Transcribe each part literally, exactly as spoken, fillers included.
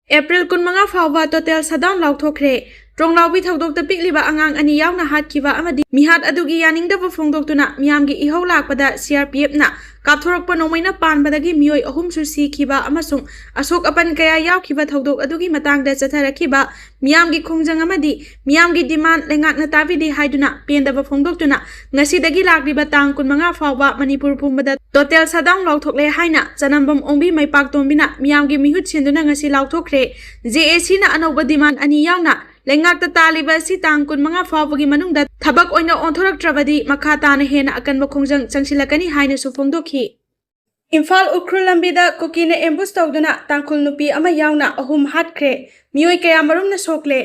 April ꯀꯨꯟꯃꯉꯥ ꯐꯥꯎꯕ total shutdown ꯂꯥꯎꯊꯣꯛꯈ꯭ꯔꯦ꯫ ꯇ꯭ꯔꯣꯡꯂꯥꯎꯕꯤ ꯊꯧꯗꯣꯛꯇ ꯄꯤꯛꯂꯤꯕ ꯑꯉꯥꯡ ꯑꯅꯤ ꯌꯥꯎꯅ ꯍꯥꯠꯈꯤꯕ ꯑꯃꯗꯤ ꯃꯤꯍꯥꯠ ꯑꯗꯨꯒꯤ ꯌꯥꯅꯤꯡꯗꯕ ꯐꯣꯡꯗꯣꯛꯇꯨꯅ ꯃꯤꯌꯥꯝꯒꯤ ꯏꯍꯧ ꯂꯥꯛꯄꯗ C R P F ꯅ ꯀꯥꯞꯊꯣꯔꯛꯄ ꯅꯣꯡꯃꯩꯅ ꯄꯥꯟꯕꯗꯒꯤ ꯃꯤꯑꯣꯏ ꯑꯍꯨꯝꯁꯨ ꯁꯤꯈꯤꯕ ꯑꯃꯁꯨꯡ ꯑꯁꯣꯛ ꯑꯄꯟ ꯀꯌꯥ ꯌꯥꯎꯈꯤꯕ ꯊꯧꯗꯣꯛ ꯑꯗꯨꯒꯤ ꯃꯇꯥꯡꯗ ꯆꯠꯊꯔꯛꯈꯤꯕ ꯃꯤꯌꯥꯝꯒꯤ ꯈꯣꯡꯖꯪ ꯑꯃꯗꯤ ꯃꯤꯌꯥꯝꯒꯤ demand ꯂꯩꯉꯥꯛꯅ ꯇꯥꯕꯤꯗꯦ ꯍꯥꯏꯗꯨꯅ ꯄꯦꯟꯗꯕ ꯐꯣꯡꯗꯣꯛꯇꯨꯅ ꯉꯁꯤꯗꯒꯤ ꯂꯥꯛꯂꯤꯕ ꯇꯥꯡ ꯀꯨꯟꯃꯉꯥ ꯐꯥꯎꯕ ꯃꯅꯤꯄꯨꯔ ꯄꯨꯝꯕꯗ total shutdown ꯂꯥꯎꯊꯣꯛꯂꯦ ꯍꯥꯏꯅ ꯆꯅꯝꯕꯝ ꯑꯣꯡꯕꯤ ꯃꯩꯄꯥꯛꯇꯣꯝꯕꯤꯅ ꯃꯤꯌꯥꯝꯒꯤ ꯃꯤꯍꯨꯠ ꯁꯤꯟꯗꯨꯅ ꯉꯁꯤ ꯂꯥꯎꯊꯣꯛꯈ꯭ꯔꯦ꯫ J A C ꯅ ꯑꯅꯧꯕ demand ꯑꯅꯤ ꯌꯥꯎꯅ ꯂꯩꯉꯥꯛꯇ ꯇꯥꯜꯂꯤꯕ ꯑꯁꯤ ꯇꯥꯡ ꯀꯨꯟꯃꯉꯥ ꯐꯥꯎꯕꯒꯤ ꯃꯅꯨꯡꯗ ꯊꯕꯛ ꯑꯣꯏꯅ ꯑꯣꯟꯊꯣꯔꯛꯇ꯭ꯔꯕꯗꯤ ꯃꯈꯥ ꯇꯥꯅ ꯍꯦꯟꯅ ꯑꯀꯟꯕ ꯈꯣꯡꯖꯪ ꯆꯪꯁꯤꯜꯂꯛꯀꯅꯤ ꯍꯥꯏꯅꯁꯨ ꯐꯣꯡꯗꯣꯛꯈꯤ꯫ ꯏꯝꯐꯥꯜ ꯎꯈ꯭ꯔꯨꯜ ꯂꯝꯕꯤꯗ ꯀꯨꯀꯤꯅ ambush ꯇꯧꯗꯨꯅ ꯇꯥꯡꯈꯨꯜ ꯅꯨꯄꯤ ꯑꯃ ꯌꯥꯎꯅ ꯑꯍꯨꯝ ꯍꯥꯠꯈ꯭ꯔꯦ꯫ ꯃꯤꯑꯣꯏ ꯀꯌꯥꯃꯔꯨꯝꯅ ꯁꯣꯛꯂꯦ꯫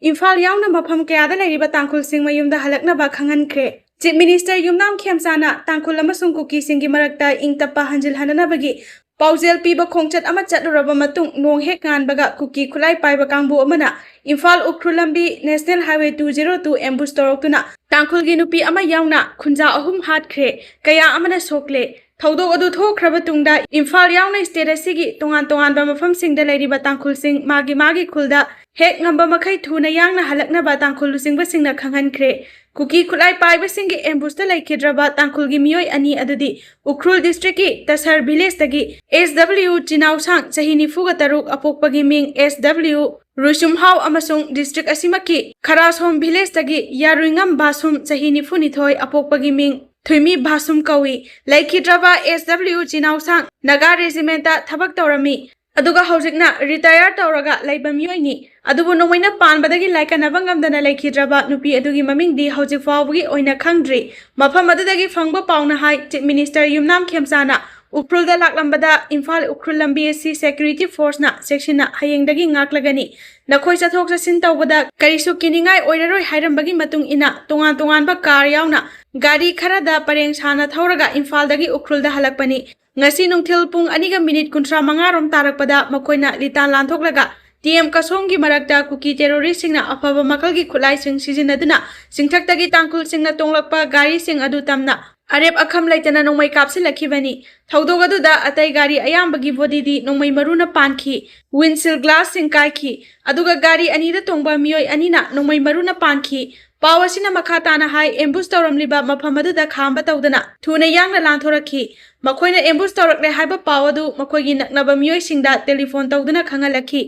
ꯏꯝꯐꯥꯜ ꯌꯥꯎꯅ ꯃꯐꯝ ꯀꯌꯥꯗ ꯂꯩꯔꯤꯕ ꯇꯥꯡꯈꯨꯜꯁꯤꯡ ꯃꯌꯨꯝꯗ ꯍꯜꯂꯛꯅꯕ ꯈꯪꯍꯟꯈ꯭ꯔꯦ꯫ Chief Minister ꯌꯨꯝꯅꯥꯝ ꯈꯦꯝꯆꯥꯅ ꯇꯥꯡꯈꯨꯜ ꯑꯃꯁꯨꯡ ꯀꯨꯀꯤꯁꯤꯡꯒꯤ ꯃꯔꯛꯇ ꯏꯪ ꯇꯞꯄ ꯍꯟꯖꯤꯜꯍꯟꯅꯅꯕꯒꯤ ꯄꯥꯎꯖꯦꯜ ꯄꯤꯕ ꯈꯣꯡꯆꯠ ꯑꯃ ꯆꯠꯂꯨꯔꯕ ꯃꯇꯨꯡ ꯅꯣꯡ ꯍꯦꯛ ꯉꯥꯟꯕꯒ ꯀꯨꯀꯤ ꯈꯨꯠꯂꯥꯏ ꯄꯥꯏꯕ ꯀꯥꯡꯕꯨ ꯑꯃꯅ ꯏꯝꯐꯥꯜ ꯎꯈ꯭ꯔꯨꯜ ꯂꯝꯕꯤ National Highway two zero two ambush ꯇꯧꯔꯛꯇꯨꯅ ꯇꯥꯡꯈꯨꯜꯒꯤ ꯅꯨꯄꯤ ꯑꯃ ꯌꯥꯎꯅ ꯈꯨꯟꯖꯥ ꯑꯍꯨꯝ ꯍꯥꯠꯈ꯭ꯔꯦ, ꯀꯌꯥ ꯑꯃꯅ ꯁꯣꯛꯂꯦ꯫ ꯊꯧꯗꯣꯛ ꯑꯗꯨ ꯊꯣꯛꯈ꯭ꯔꯕ ꯇꯨꯡꯗ ꯏꯝꯐꯥꯜ ꯌꯥꯎꯅ state ꯑꯁꯤꯒꯤ ꯇꯣꯉꯥꯟ ꯇꯣꯉꯥꯟꯕ ꯃꯐꯝꯁꯤꯡꯗ ꯂꯩꯔꯤꯕ ꯇꯥꯡꯈꯨꯜꯁꯤꯡ ꯃꯥꯒꯤ ꯃꯥꯒꯤ ꯈꯨꯜꯗ ꯍꯦꯛ ꯉꯝꯕ ꯃꯈꯩ ꯊꯨꯅ ꯌꯥꯡꯅ ꯍꯜꯂꯛꯅꯕ ꯇꯥꯡꯈꯨꯜ ꯂꯨꯆꯤꯡꯕꯁꯤꯡꯅ ꯈꯪꯍꯟꯈ꯭ꯔꯦ꯫ ꯀꯨꯀꯤ ꯈꯨꯠꯂꯥꯏ ꯄꯥꯏꯕꯁꯤꯡꯒꯤ ambushꯇ ꯂꯩꯈꯤꯗ꯭ꯔꯕ ꯇꯥꯡꯈꯨꯜꯒꯤ ꯃꯤꯑꯣꯏ ꯑꯅꯤ ꯑꯗꯨꯗꯤ ꯎꯈ꯭ꯔꯨꯜ districtꯀꯤ ꯇꯁꯔ villageꯇꯒꯤ S W ꯆꯤꯅꯥꯎꯁꯥꯡ ꯆꯍꯤ ꯅꯤꯐꯨꯒ ꯇꯔꯨꯛ ꯑꯄꯣꯛꯄꯒꯤ ꯃꯤꯡ S W ꯔꯨꯁꯨꯝꯍꯥꯎ ꯑꯃꯁꯨꯡ district ꯑꯁꯤꯃꯛꯀꯤ ꯈꯔꯥꯁꯣꯝ villageꯇꯒꯤ ꯌꯥꯔꯨꯏꯉꯝ ꯕꯥꯁꯨꯝ ꯆꯍꯤ ꯅꯤꯐꯨꯅꯤꯊꯣꯏ ꯑꯄꯣꯛꯄꯒꯤ ꯃꯤꯡ ꯊꯨꯏꯃꯤ ꯕꯥꯁꯨꯝ ꯀꯧꯏ꯫ ꯂꯩꯈꯤꯗ꯭ꯔꯕ S W ꯆꯤꯅꯥꯎꯁꯥꯡ ꯅꯥꯒꯥ regimentꯇ ꯊꯕꯛ ꯇꯧꯔꯝꯃꯤ꯫ ꯑꯗꯨꯒ ꯍꯧꯖꯤꯛꯅ retire ꯇꯧꯔꯒ ꯂꯩꯕ ꯃꯤꯑꯣꯏꯅꯤ꯫ ꯑꯗꯨꯕꯨ ꯅꯣꯡꯃꯩꯅ ꯄꯥꯟꯕꯗꯒꯤ ꯂꯥꯏꯀꯠꯅꯕ ꯉꯝꯗꯅ ꯂꯩꯈꯤꯗ꯭ꯔꯕ ꯅꯨꯄꯤ ꯑꯗꯨꯒꯤ ꯃꯃꯤꯡꯗꯤ ꯍꯧꯖꯤꯛ ꯐꯥꯎꯕꯒꯤ ꯑꯣꯏꯅ ꯈꯪꯗ꯭ꯔꯤ꯫ ꯃꯐꯝ ꯑꯗꯨꯗꯒꯤ ꯐꯪꯕ ꯄꯥꯎꯅ ꯍꯥꯏ, Chief Minister ꯌꯨꯝꯅꯥꯝ ꯈꯦꯝꯆꯥꯅ ꯎꯈ꯭ꯔꯨꯜꯗ ꯂꯥꯛꯂꯝꯕꯗ ꯏꯝꯐꯥꯜ ꯎꯈ꯭ꯔꯨꯜ ꯂꯝꯕꯤ ꯑꯁꯤ security forceꯅ ꯆꯦꯛꯁꯤꯟꯅ ꯍꯌꯦꯡꯗꯒꯤ ꯉꯥꯛꯂꯒꯅꯤ꯫ ꯅꯈꯣꯏ ꯆꯠꯊꯣꯛ ꯆꯠꯁꯤꯟ ꯇꯧꯕꯗ ꯀꯔꯤꯁꯨ ꯀꯤꯅꯤꯡꯉꯥꯏ ꯑꯣꯏꯔꯔꯣꯏ ꯍꯥꯏꯔꯝꯕꯒꯤ ꯃꯇꯨꯡ ꯏꯟꯅ ꯇꯣꯉꯥꯟ ꯇꯣꯉꯥꯟꯕ car ꯌꯥꯎꯅ ꯒꯥꯔꯤ ꯈꯔꯗ ꯄꯔꯦꯡ ꯁꯥꯅ ꯊꯧꯔꯒ ꯏꯝꯐꯥꯜꯗꯒꯤ ꯎꯈ꯭ꯔꯨꯜꯗ ꯍꯜꯂꯛꯄꯅꯤ꯫ ꯉꯁꯤ ꯅꯨꯡꯊꯤꯜ ꯄꯨꯡ ꯑꯅꯤꯒ minute ꯀꯨꯟꯊ꯭ꯔꯥ ꯃꯉꯥ ꯔꯣꯝ ꯇꯥꯔꯛꯄꯗ ꯃꯈꯣꯏꯅ ꯂꯤꯇꯥꯟ ꯂꯥꯟꯊꯣꯛꯂꯒ T M ꯀꯁꯣꯝꯒꯤ ꯃꯔꯛꯇ ꯀꯨꯀꯤ terroristꯁꯤꯡꯅ ꯑꯐꯕ ꯃꯈꯜꯒꯤ ꯈꯨꯠꯂꯥꯏꯁꯤꯡ ꯁꯤꯖꯤꯟꯅꯗꯨꯅ ꯆꯤꯡꯊꯛꯇꯒꯤ ꯇꯥꯡꯈꯨꯜꯁꯤꯡꯅ ꯇꯣꯡꯂꯛꯄ ꯒꯥꯔꯤꯁꯤꯡ ꯑꯗꯨ ꯇꯝꯅ ꯑꯔꯦꯞ ꯑꯈꯝ ꯂꯩꯇꯅ ꯅꯣꯡꯃꯩ ꯀꯥꯞꯁꯤꯜꯂꯛꯈꯤꯕꯅꯤ꯫ ꯊꯧꯗꯣꯛ ꯑꯗꯨꯗ ꯑꯇꯩ ꯒꯥꯔꯤ ꯑꯌꯥꯝꯕꯒꯤ ꯕꯣꯗꯤꯗꯤ ꯅꯣꯡꯃꯩ ꯃꯔꯨꯅ ꯄꯥꯟꯈꯤ꯫ ꯋꯤꯟꯁꯤꯜ ꯒ꯭ꯂꯥꯁꯁꯤꯡ ꯀꯥꯏꯈꯤ꯫ ꯑꯗꯨꯒ ꯒꯥꯔꯤ ꯑꯅꯤꯗ ꯇꯣꯡꯕ ꯃꯤꯑꯣꯏ ꯑꯅꯤꯅ ꯅꯣꯡꯃꯩ ꯃꯔꯨꯅ ꯄꯥꯟꯈꯤ꯫ ꯄꯥꯎ ꯑꯁꯤꯅ ꯃꯈꯥ ꯇꯥꯅ ꯍꯥꯏ, ꯑꯦꯝꯕꯨꯁ ꯇꯧꯔꯝꯂꯤꯕ ꯃꯐꯝ ꯑꯗꯨꯗ ꯈꯥꯝꯕ ꯇꯧꯗꯅ ꯊꯨꯅ ꯌꯥꯡꯅ ꯂꯥꯟꯊꯣꯔꯛꯈꯤ꯫ ꯃꯈꯣꯏꯅ ꯑꯦꯝꯕꯨꯁ ꯇꯧꯔꯛꯂꯦ ꯍꯥꯏꯕ ꯄꯥꯎ ꯑꯗꯨ ꯃꯈꯣꯏꯒꯤ ꯅꯛꯅꯕ ꯃꯤꯑꯣꯏꯁꯤꯡꯗ ꯇꯦꯂꯤꯐꯣꯟ ꯇꯧꯗꯨꯅ ꯈꯪꯍꯜꯂꯛꯈꯤ꯫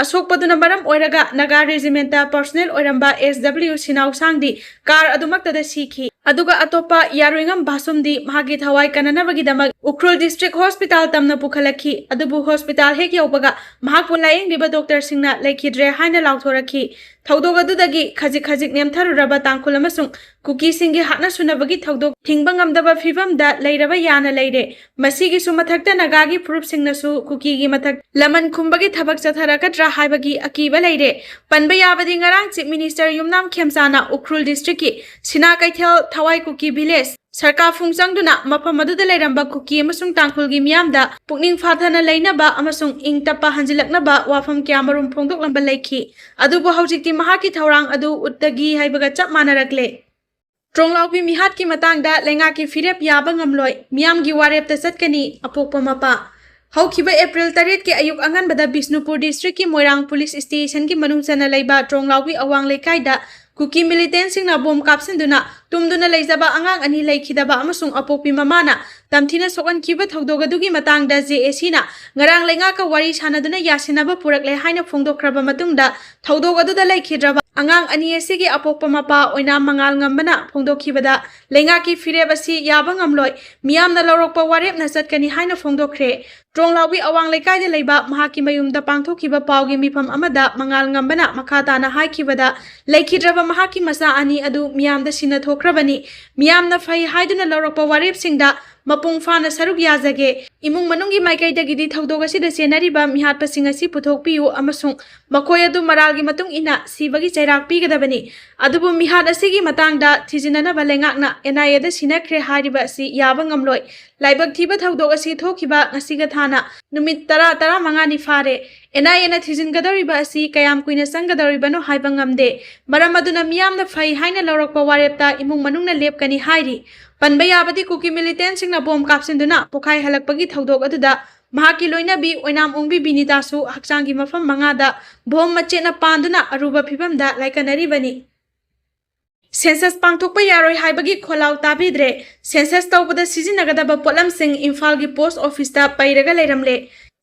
ꯑꯁꯣꯛꯄꯗꯨꯅ ꯃꯔꯝ ꯑꯣꯏꯔꯒ ꯅꯥꯒꯥ ꯔꯦꯖꯤꯃꯦꯟꯇ ꯄꯔꯁꯣꯅꯦꯜ ꯑꯣꯏꯔꯝꯕ ꯑꯦꯁ ꯗꯕ꯭ꯂꯤꯎ ꯁꯤꯅꯥꯎꯁꯥꯡꯗꯤ ꯀꯥꯔ ꯑꯗꯨꯃꯛꯇꯗ ꯁꯤꯈꯤ꯫ ꯑꯗꯨꯒ ꯑꯇꯣꯞꯄ ꯌꯥꯔꯣꯏꯉꯝ ꯚꯥꯁꯨꯝꯗꯤ ꯃꯍꯥꯛꯀꯤ ꯊꯋꯥꯏ ꯀꯟꯅꯅꯕꯒꯤꯗꯃꯛ ꯎꯈ꯭ꯔꯨꯜ ꯗꯤꯁꯇ꯭ꯔꯤꯛ ꯍꯣꯁꯄꯤꯇꯥꯜ ꯇꯝꯅ ꯄꯨꯈꯠꯂꯛꯈꯤ꯫ ꯑꯗꯨꯕꯨ ꯍꯣꯁꯄꯤꯇꯥꯜ ꯍꯦꯛ ꯌꯧꯕꯒ ꯃꯍꯥꯛꯄꯨ ꯂꯥꯌꯦꯡꯂꯤꯕ ꯗꯣꯛꯇꯔꯁꯤꯡꯅ ꯂꯩꯈꯤꯗ꯭ꯔꯦ ꯍꯥꯏꯅ ꯂꯥꯎꯊꯣꯔꯛꯈꯤ꯫ ꯊꯧꯗꯣꯛ ꯑꯗꯨꯗꯒꯤ ꯈꯖꯤꯛ ꯈꯖꯤꯛ ꯅꯦꯝꯊꯔꯨꯔꯕ ꯇꯥꯡꯈꯨꯜ ꯑꯃꯁꯨꯡ ꯀꯨꯀꯤꯁꯤꯡꯒꯤ ꯍꯥꯠꯅ ꯁꯨꯅꯕꯒꯤ ꯊꯧꯗꯣꯛ ꯊꯤꯡꯕ ꯉꯝꯗꯕ ꯐꯤꯕꯝꯗ ꯂꯩꯔꯕ ꯌꯥꯅ ꯂꯩꯔꯦ꯫ ꯃꯁꯤꯒꯤꯁꯨ ꯃꯊꯛꯇ ꯅꯥꯒꯥꯒꯤ ꯐꯨꯔꯨꯞꯁꯤꯡꯅꯁꯨ ꯀꯨꯀꯤꯒꯤ ꯃꯊꯛ ꯂꯃꯟ ꯈꯨꯝꯕꯒꯤ ꯊꯕꯛ ꯆꯠꯊꯔꯛꯀꯗ꯭ꯔꯥ ꯍꯥꯏꯕꯒꯤ ꯑꯀꯤꯕ ꯂꯩꯔꯦ꯫ ꯄꯟꯕ ꯌꯥꯕꯗꯤ ꯉꯔꯥꯡ ꯆꯤꯐ ꯃꯤꯅꯤꯁꯇꯔ ꯌꯨꯝꯅꯥꯝ ꯈꯦꯝꯆꯥꯅ ꯎꯈ꯭ꯔꯨꯜ ꯗꯤꯁꯇ꯭ꯔꯤꯛꯀꯤ ꯁꯤꯅꯥ ꯀꯩꯊꯦꯜ ꯊꯋꯥꯏ ꯀꯨꯀꯤ ꯚꯤꯂꯦꯖ ꯁꯔꯀꯥꯐꯨꯡ ꯆꯪꯗꯨꯅ ꯃꯐꯝ ꯑꯗꯨꯗ ꯂꯩꯔꯝꯕ ꯀꯨꯀꯤ ꯑꯃꯁꯨꯡ ꯇꯥꯡꯈꯨꯜꯒꯤ ꯃꯤꯌꯥꯝꯗ ꯄꯨꯛꯅꯤꯡ ꯐꯥꯊꯅ ꯂꯩꯅꯕ ꯑꯃꯁꯨꯡ ꯏꯪ ꯇꯞꯄ ꯍꯟꯖꯤꯜꯂꯛꯅꯕ ꯋꯥꯐꯝ ꯀꯌꯥꯃꯔꯨꯝ ꯐꯣꯡꯗꯣꯛꯂꯝꯕ ꯂꯩꯈꯤ꯫ ꯑꯗꯨꯕꯨ ꯍꯧꯖꯤꯛꯇꯤ ꯃꯍꯥꯛꯀꯤ ꯊꯧꯔꯥꯡ ꯑꯗꯨ ꯎꯠꯇꯒꯤ ꯍꯥꯏꯕꯒ ꯆꯞ ꯃꯥꯟꯅꯔꯛꯂꯦ꯫ ꯇ꯭ꯔꯣꯡꯂꯥꯎꯕꯤ ꯃꯤꯍꯥꯠꯀꯤ ꯃꯇꯥꯡꯗ ꯂꯩꯉꯥꯛꯀꯤ ꯐꯤꯔꯦꯞ ꯌꯥꯕ ꯉꯝꯂꯣꯏ, ꯃꯤꯌꯥꯝꯒꯤ ꯋꯥꯔꯦꯞꯇ ꯆꯠꯀꯅꯤ ꯑꯄꯣꯛꯄ ꯃꯄꯥ꯫ ꯍꯧꯈꯤꯕ ꯑꯦꯄ꯭ꯔꯤꯜ ꯇꯔꯦꯠꯀꯤ ꯑꯌꯨꯛ ꯑꯉꯟꯕꯗ ꯕꯤꯁꯅꯨꯄꯨꯔ ꯗꯤꯁꯇ꯭ꯔꯤꯛꯀꯤ ꯃꯣꯏꯔꯥꯡ ꯄꯨꯂꯤꯁ ꯁ꯭ꯇꯦꯁꯟꯒꯤ ꯃꯅꯨꯡ ꯆꯟꯅ ꯂꯩꯕ ꯇ꯭ꯔꯣꯡꯂꯥꯎꯕꯤ ꯑꯋꯥꯡ ꯂꯩꯀꯥꯏꯗ ꯀꯨꯀꯤ ꯃꯤꯂꯤꯇꯦꯟꯁꯤꯡꯅ ꯕꯣꯝ ꯀꯥꯞꯁꯤꯟꯗꯨꯅ ꯇꯨꯝꯗꯨꯅ ꯂꯩꯖꯕ ꯑꯉꯥꯡ ꯑꯅꯤ ꯂꯩꯈꯤꯗꯕ ꯑꯃꯁꯨꯡ ꯑꯄꯣꯛꯄꯤ ꯃꯃꯥꯅ ꯇꯝꯊꯤꯅ ꯁꯣꯛꯍꯟꯈꯤꯕ ꯊꯧꯗꯣꯛ ꯑꯗꯨꯒꯤ ꯃꯇꯥꯡꯗ ꯖꯦ ꯑꯦ ꯁꯤꯅ ꯉꯔꯥꯡ ꯂꯩꯉꯥꯛꯀ ꯋꯥꯔꯤ ꯁꯥꯟꯅꯗꯨꯅ ꯌꯥꯁꯤꯟꯅꯕ ꯄꯨꯔꯛꯂꯦ ꯍꯥꯏꯅ ꯐꯣꯡꯗꯣꯛꯈ꯭ꯔꯕ ꯃꯇꯨꯡꯗ, ꯊꯧꯗꯣꯛ ꯑꯗꯨꯗ ꯂꯩꯈꯤꯗ꯭ꯔꯕ ꯑꯉꯥꯡ ꯑꯅꯤ ꯑꯁꯤꯒꯤ ꯑꯄꯣꯛꯄ ꯃꯄꯥ ꯑꯣꯏꯅꯥꯝ ꯃꯉꯥꯜ ꯉꯝꯕꯅ ꯐꯣꯡꯗꯣꯛꯈꯤꯕꯗ, ꯂꯩꯉꯥꯛꯀꯤ ꯐꯤꯔꯦꯞ ꯑꯁꯤ ꯌꯥꯕ ꯉꯝꯂꯣꯏ, ꯃꯤꯌꯥꯝꯅ ꯂꯧꯔꯛꯄ ꯋꯥꯔꯦꯞꯅ ꯆꯠꯀꯅꯤ ꯍꯥꯏꯅ ꯐꯣꯡꯗꯣꯛꯈ꯭ꯔꯦ꯫ ꯇ꯭ꯔꯣꯡꯂꯥꯎꯕꯤ ꯑꯋꯥꯡ ꯂꯩꯀꯥꯏꯗ ꯂꯩꯕ ꯃꯍꯥꯛꯀꯤ ꯃꯌꯨꯝꯗ ꯄꯥꯡꯊꯣꯛꯈꯤꯕ ꯄꯥꯎꯒꯤ ꯃꯤꯐꯝ ꯑꯃꯗ ꯃꯉꯥꯜ ꯉꯝꯕꯅ ꯃꯈꯥ ꯇꯥꯅ ꯍꯥꯏꯈꯤꯕꯗ, ꯂꯩꯈꯤꯗ꯭ꯔꯕ ꯃꯍꯥꯛꯀꯤ ꯃꯆꯥ ꯑꯅꯤ ꯑꯗꯨ ꯃꯤꯌꯥꯝꯗ ꯁꯤꯟꯅꯊꯣꯛꯈ꯭ꯔꯕꯅꯤ꯫ ꯃꯤꯌꯥꯝꯅ ꯐꯩ ꯍꯥꯏꯗꯨꯅ ꯂꯧꯔꯛꯄ ꯋꯥꯔꯦꯞꯁꯤꯡꯗ ꯃꯄꯨꯡ ꯐꯥꯅ ꯁꯔꯨꯛ ꯌꯥꯖꯒꯦ꯫ ꯏꯃꯨꯡ ꯃꯅꯨꯡꯒꯤ ꯃꯥꯏꯀꯩꯗꯒꯤꯗꯤ ꯊꯧꯗꯣꯛ ꯑꯁꯤꯗ ꯆꯦꯟꯅꯔꯤꯕ ꯃꯤꯍꯥꯠꯄꯁꯤꯡ ꯑꯁꯤ ꯄꯨꯊꯣꯛꯄꯤꯌꯨ ꯑꯃꯁꯨꯡ ꯃꯈꯣꯏ ꯑꯗꯨ ꯃꯔꯥꯜꯒꯤ ꯃꯇꯨꯡ ꯏꯟꯅ ꯁꯤꯕꯒꯤ ꯆꯩꯔꯥꯛ ꯄꯤꯒꯗꯕꯅꯤ꯫ ꯑꯗꯨꯕꯨ ꯃꯤꯍꯥꯠ ꯑꯁꯤꯒꯤ ꯃꯇꯥꯡꯗ ꯊꯤꯖꯤꯟꯅꯅꯕ ꯂꯩꯉꯥꯛꯅ ꯑꯦꯟ ꯑꯥꯏ ꯑꯦꯗ ꯁꯤꯟꯅꯈ꯭ꯔꯦ ꯍꯥꯏꯔꯤꯕ ꯑꯁꯤ ꯌꯥꯕ ꯉꯝꯂꯣꯏ꯫ ꯂꯥꯏꯕꯛ ꯊꯤꯕ ꯊꯧꯗꯣꯛ ꯑꯁꯤ ꯊꯣꯛꯈꯤꯕ ꯉꯁꯤꯒ ꯊꯥꯅ ꯅꯨꯃꯤꯠ ꯇꯔꯥ, ꯇꯔꯥꯃꯉꯥꯅꯤ ꯐꯥꯔꯦ꯫ ꯑꯦꯟ ꯑꯥꯏ ꯑꯦꯅ ꯊꯤꯖꯤꯟꯒꯗꯧꯔꯤꯕ ꯑꯁꯤ ꯀꯌꯥꯝ ꯀꯨꯏꯅ ꯆꯪꯒꯗꯧꯔꯤꯕꯅꯣ ꯍꯥꯏꯕ ꯉꯝꯗꯦ꯫ ꯃꯔꯝ ꯑꯗꯨꯅ ꯃꯤꯌꯥꯝꯅ ꯐꯩ ꯍꯥꯏꯅ ꯂꯧꯔꯛꯄ ꯋꯥꯔꯦꯞꯇ ꯏꯃꯨꯡ ꯃꯅꯨꯡꯅ ꯂꯦꯞꯀꯅꯤ ꯍꯥꯏꯔꯤ꯫ ꯄꯟꯕ ꯌꯥꯕꯗꯤ, ꯀꯨꯀꯤ ꯃꯤꯂꯤꯇꯦꯟꯁꯤꯡꯅ ꯕꯣꯝ ꯀꯥꯞꯁꯤꯟꯗꯨꯅ ꯄꯣꯈꯥꯏꯍꯜꯂꯛꯄꯒꯤ ꯊꯧꯗꯣꯛ ꯑꯗꯨꯗ ꯃꯍꯥꯛꯀꯤ ꯂꯣꯏꯅꯕꯤ ꯑꯣꯏꯅꯥꯝ ꯑꯣꯡꯕꯤ ꯕꯤꯅꯤꯇꯥꯁꯨ ꯍꯛꯆꯥꯡꯒꯤ ꯃꯐꯝ ꯃꯉꯥꯗ ꯕꯣꯝ ꯃꯆꯦꯠꯅ ꯄꯥꯟꯗꯨꯅ ꯑꯔꯨꯕ ꯐꯤꯕꯝꯗ ꯂꯥꯏꯀꯠꯅꯔꯤꯕꯅꯤ꯫ ꯁꯦꯟꯁꯁ ꯄꯥꯡꯊꯣꯛꯄ ꯌꯥꯔꯣꯏ ꯍꯥꯏꯕꯒꯤ ꯈꯣꯜꯂꯥꯎ ꯇꯥꯕꯤꯗ꯭ꯔꯦ꯫ ꯁꯦꯟꯁꯁ ꯇꯧꯕꯗ ꯁꯤꯖꯤꯟꯅꯒꯗꯕ ꯄꯣꯠꯂꯝꯁꯤꯡ ꯏꯝꯐꯥꯜꯒꯤ ꯄꯣꯁ ꯑꯣꯐꯤꯁꯇ ꯄꯩꯔꯒ ꯂꯩꯔꯝꯂꯦ꯫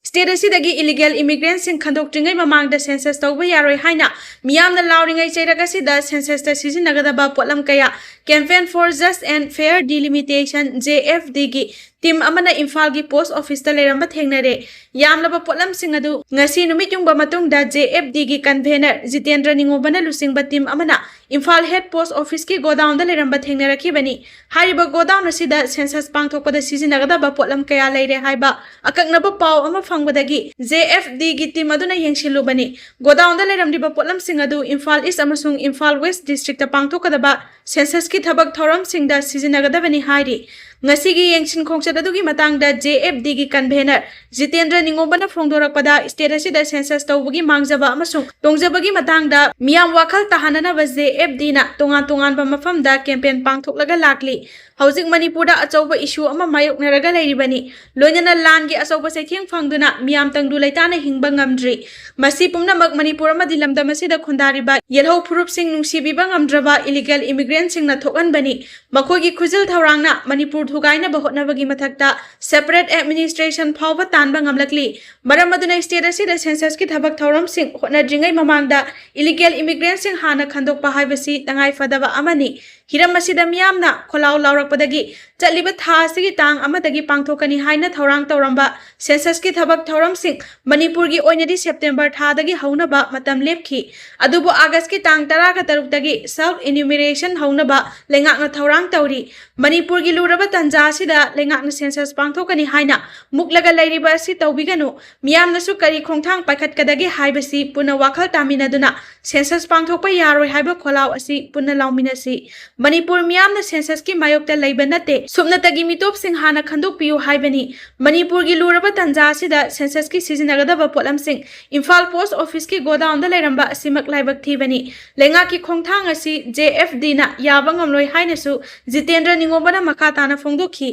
ꯁ꯭ꯇꯦꯠ ꯑꯁꯤꯗꯒꯤ ꯏꯂꯤꯒꯦꯜ ꯏꯃꯤꯒ꯭ꯔꯦꯟꯠꯁꯤꯡ ꯈꯟꯗꯣꯛꯇ꯭ꯔꯤꯉꯩ ꯃꯃꯥꯡꯗ ꯁꯦꯟꯁꯁ ꯇꯧꯕ ꯌꯥꯔꯣꯏ ꯍꯥꯏꯅ ꯃꯤꯌꯥꯝꯅ ꯂꯥꯎꯔꯤꯉꯩ ꯆꯩꯔꯛ ꯑꯁꯤꯗ ꯁꯦꯟꯁꯁꯇ ꯁꯤꯖꯤꯟꯅꯒꯗꯕ ꯄꯣꯠꯂꯝ ꯀꯌꯥ Campaign for Just and Fair Delimitation, J F D ꯒꯤ ꯇꯤꯝ ꯑꯃꯅ ꯏꯝꯐꯥꯜꯒꯤ ꯄꯣꯁ ꯑꯣꯐꯤꯁꯇ ꯂꯩꯔꯝꯕ ꯊꯦꯡꯅꯔꯦ꯫ ꯌꯥꯝꯂꯕ ꯄꯣꯠꯂꯝꯁꯤꯡ ꯑꯗꯨ ꯉꯁꯤ ꯅꯨꯃꯤꯠ ꯌꯨꯡꯕ ꯃꯇꯨꯡꯗ J F D ꯒꯤ ꯀꯟꯚꯦꯅꯔ ꯖꯤꯇꯦꯟꯗ꯭ꯔ ꯅꯤꯉꯣꯝꯕꯅ ꯂꯨꯆꯤꯡꯕ ꯇꯤꯝ ꯑꯃꯅ ꯏꯝꯐꯥꯜ ꯍꯦꯗ ꯄꯣꯁ ꯑꯣꯐꯤꯁꯀꯤ ꯒꯣꯗꯥꯎꯟꯗ ꯂꯩꯔꯝꯕ ꯊꯦꯡꯅꯔꯛꯈꯤꯕꯅꯤ꯫ ꯍꯥꯏꯔꯤꯕ ꯒꯣꯗꯥꯎꯟ ꯑꯁꯤꯗ ꯁꯦꯟꯁꯁ ꯄꯥꯡꯊꯣꯛꯄꯗ ꯁꯤꯖꯤꯟꯅꯒꯗꯕ ꯄꯣꯠꯂꯝ ꯀꯌꯥ ꯂꯩꯔꯦ ꯍꯥꯏꯕ ꯑꯀꯛꯅꯕ ꯄꯥꯎ ꯑꯃ ꯐꯪꯕꯗꯒꯤ J F D ꯒꯤ ꯇꯤꯝ ꯑꯗꯨꯅ ꯌꯦꯡꯁꯤꯜꯂꯨꯕꯅꯤ꯫ ꯒꯣꯗꯥꯎꯟꯗ ꯂꯩꯔꯝꯂꯤꯕ ꯄꯣꯠꯂꯝꯁꯤꯡ ꯑꯗꯨ ꯏꯝꯐꯥꯜ ꯏꯁ ꯑꯃꯁꯨꯡ ꯏꯝꯐꯥꯜ ꯋꯦꯁ ꯗꯤꯁꯇ꯭ꯔꯤꯛꯇ ꯄꯥꯡꯊꯣꯛꯀꯗꯕ ꯁꯦꯟꯁꯁꯀꯤ ꯊꯕꯛ ꯊꯧꯔꯝꯁꯤꯡꯗ ꯁꯤꯖꯤꯟꯅꯒꯗꯕꯅꯤ ꯍꯥꯏꯔꯤ꯫ ꯉꯁꯤꯒꯤ ꯌꯦꯡꯁꯤꯟ ꯈꯣꯡꯆꯠ ꯑꯗꯨꯒꯤ ꯃꯇꯥꯡꯗ J F D ꯒꯤ ꯀꯟꯚꯦꯅꯔ ꯖꯤꯇꯦꯟꯗ꯭ꯔ ꯅꯤꯉꯣꯝꯕꯅ ꯐꯣꯡꯗꯣꯔꯛꯄꯗ, ꯁ꯭ꯇꯦꯠ ꯑꯁꯤꯗ ꯁꯦꯟꯁꯁ ꯇꯧꯕꯒꯤ ꯃꯥꯡꯖꯕ ꯑꯃꯁꯨꯡ ꯇꯣꯡꯖꯕꯒꯤ ꯃꯇꯥꯡꯗ ꯃꯤꯌꯥꯝ ꯋꯥꯈꯜ ꯇꯥꯍꯟꯅꯅꯕ J F D ꯅ ꯇꯣꯉꯥꯟ ꯇꯣꯉꯥꯟꯕ ꯃꯐꯝꯗ ꯀꯦꯝꯄꯦꯟ ꯄꯥꯡꯊꯣꯛꯂꯒ ꯂꯥꯛꯂꯤ꯫ ꯍꯧꯖꯤꯛ ꯃꯅꯤꯄꯨꯔꯗ ꯑꯆꯧꯕ ꯏꯁꯨ ꯑꯃ ꯃꯥꯌꯣꯛꯅꯔꯒ ꯂꯩꯔꯤꯕꯅꯤ꯫ ꯂꯣꯏꯅꯅ ꯂꯥꯟꯒꯤ ꯑꯆꯧꯕ ꯆꯩꯊꯦꯡ ꯐꯪꯗꯨꯅ ꯃꯤꯌꯥꯝ ꯇꯪꯗꯨ ꯂꯩꯇꯥꯅ ꯍꯤꯡꯕ ꯉꯝꯗ꯭ꯔꯤ꯫ ꯃꯁꯤ ꯄꯨꯝꯅꯃꯛ ꯃꯅꯤꯄꯨꯔ ꯑꯃꯗꯤ ꯂꯝꯗꯝ ꯑꯁꯤꯗ ꯈꯨꯟꯗꯥꯔꯤꯕ ꯌꯦꯜꯍꯧ ꯐꯨꯔꯨꯞꯁꯤꯡ ꯅꯨꯡꯁꯤꯕꯤꯕ ꯉꯝꯗ꯭ꯔꯕ ꯏꯂꯤꯒꯦꯜ ꯏꯃꯤꯒ꯭ꯔꯦꯟꯠꯁꯤꯡꯅ ꯊꯣꯛꯍꯟꯕꯅꯤ꯫ ꯃꯈꯣꯏꯒꯤ ꯈꯨꯖꯤꯜ ꯊꯧꯔꯥꯡꯅ ꯃꯅꯤꯄꯨꯔ ꯊꯨꯒꯥꯏꯅꯕ ꯍꯣꯠꯅꯕꯒꯤ ꯃꯊꯛꯇ separate administration ꯐꯥꯎꯕ ꯇꯥꯟꯕ ꯉꯝꯂꯛꯂꯤ꯫ ꯃꯔꯝ ꯑꯗꯨꯅ ꯁ꯭ꯇꯦꯠ ꯑꯁꯤꯗ ꯁꯦꯟꯁꯁꯀꯤ ꯊꯕꯛ ꯊꯧꯔꯝꯁꯤꯡ ꯍꯣꯠꯅꯗ꯭ꯔꯤꯉꯩ ꯃꯃꯥꯡꯗ ꯏꯂꯤꯒꯦꯜ ꯏꯃꯤꯒ꯭ꯔꯦꯟꯠꯁꯤꯡ ꯍꯥꯟꯅ ꯈꯟꯗꯣꯛꯄ ꯍꯥꯏꯕꯁꯤ ꯇꯉꯥꯏ ꯐꯗꯕ ꯑꯃꯅꯤ꯫ ꯍꯤꯔꯝ ꯑꯁꯤꯗ ꯃꯤꯌꯥꯝꯅ ꯈꯣꯜꯂꯥꯎ ꯂꯥꯎꯔꯛꯄꯗꯒꯤ ꯆꯠꯂꯤꯕ ꯊꯥ ꯑꯁꯤꯒꯤ ꯇꯥꯡ ꯑꯃꯗꯒꯤ ꯄꯥꯡꯊꯣꯛꯀꯅꯤ ꯍꯥꯏꯅ ꯊꯧꯔꯥꯡ ꯇꯧꯔꯝꯕ ꯁꯦꯟꯁꯁꯀꯤ ꯊꯕꯛ ꯊꯧꯔꯝꯁꯤꯡ ꯃꯅꯤꯄꯨꯔꯒꯤ ꯑꯣꯏꯅꯗꯤ ꯁꯦꯞꯇꯦꯝꯕꯔ ꯊꯥꯗꯒꯤ ꯍꯧꯅꯕ ꯃꯇꯝ ꯂꯦꯞꯈꯤ꯫ ꯑꯗꯨꯕꯨ ꯑꯥꯒꯁꯀꯤ ꯇꯥꯡ ꯇꯔꯥꯒ ꯇꯔꯨꯛꯇꯒꯤ self enumeration ꯍꯧꯅꯕ ꯂꯩꯉꯥꯛꯅ ꯊꯧꯔꯥꯡ ꯇꯧꯔꯤ꯫ ꯃꯅꯤꯄꯨꯔꯒꯤ ꯂꯨꯔꯕ ꯇꯟꯖꯥ ꯑꯁꯤꯗ ꯂꯩꯉꯥꯛꯅ ꯁꯦꯟꯁꯁ ꯄꯥꯡꯊꯣꯛꯀꯅꯤ ꯍꯥꯏꯅ ꯃꯨꯛꯂꯒ ꯂꯩꯔꯤꯕ ꯑꯁꯤ ꯇꯧꯕꯤꯒꯅꯨ꯫ ꯃꯤꯌꯥꯝꯅꯁꯨ ꯀꯔꯤ ꯈꯣꯡꯊꯥꯡ ꯄꯥꯏꯈꯠꯀꯗꯒꯦ ꯍꯥꯏꯕꯁꯤ ꯄꯨꯟꯅ ꯋꯥꯈꯜ ꯇꯥꯃꯤꯟꯅꯗꯨꯅ ꯁꯦꯟꯁꯁ ꯄꯥꯡꯊꯣꯛꯄ ꯌꯥꯔꯣꯏ ꯍꯥꯏꯕ ꯈꯣꯜꯂꯥꯎ ꯑꯁꯤ ꯄꯨꯟꯅ ꯂꯥꯎꯃꯤꯟꯅꯁꯤ꯫ ꯃꯅꯤꯄꯨꯔ ꯃꯤꯌꯥꯝꯅ ꯁꯦꯟꯁꯁꯀꯤ ꯃꯥꯌꯣꯛꯇ ꯂꯩꯕ ꯅꯠꯇꯦ, ꯁꯨꯞꯅꯇꯒꯤ ꯃꯤꯇꯣꯞꯁꯤꯡ ꯍꯥꯟꯅ ꯈꯟꯗꯣꯛꯄꯤꯌꯨ ꯍꯥꯏꯕꯅꯤ꯫ ꯃꯅꯤꯄꯨꯔꯒꯤ ꯂꯨꯔꯕ ꯇꯥꯟꯖꯥ ꯑꯁꯤꯗ ꯁꯦꯟꯁꯁꯀꯤ ꯁꯤꯖꯤꯟꯅꯒꯗꯕ ꯄꯣꯠꯂꯝꯁꯤꯡ ꯏꯝꯐꯥꯜ ꯄꯣꯁ ꯑꯣꯐꯤꯁꯀꯤ ꯒꯣꯗꯥꯎꯟꯗ ꯂꯩꯔꯝꯕ ꯑꯁꯤꯃꯛ ꯂꯥꯏꯕꯛ ꯊꯤꯕꯅꯤ꯫ ꯂꯩꯉꯥꯛꯀꯤ ꯈꯣꯡꯊꯥꯡ ꯑꯁꯤ ꯖꯦ ꯑꯦꯐ ꯗꯤꯅ ꯌꯥꯕ ꯉꯝꯂꯣꯏ ꯍꯥꯏꯅꯁꯨ ꯖꯤꯇꯦꯟꯗ꯭ꯔ ꯅꯤꯉꯣꯝꯕꯅ ꯃꯈꯥ ꯇꯥꯅ ꯐꯣꯡꯗꯣꯛꯈꯤ꯫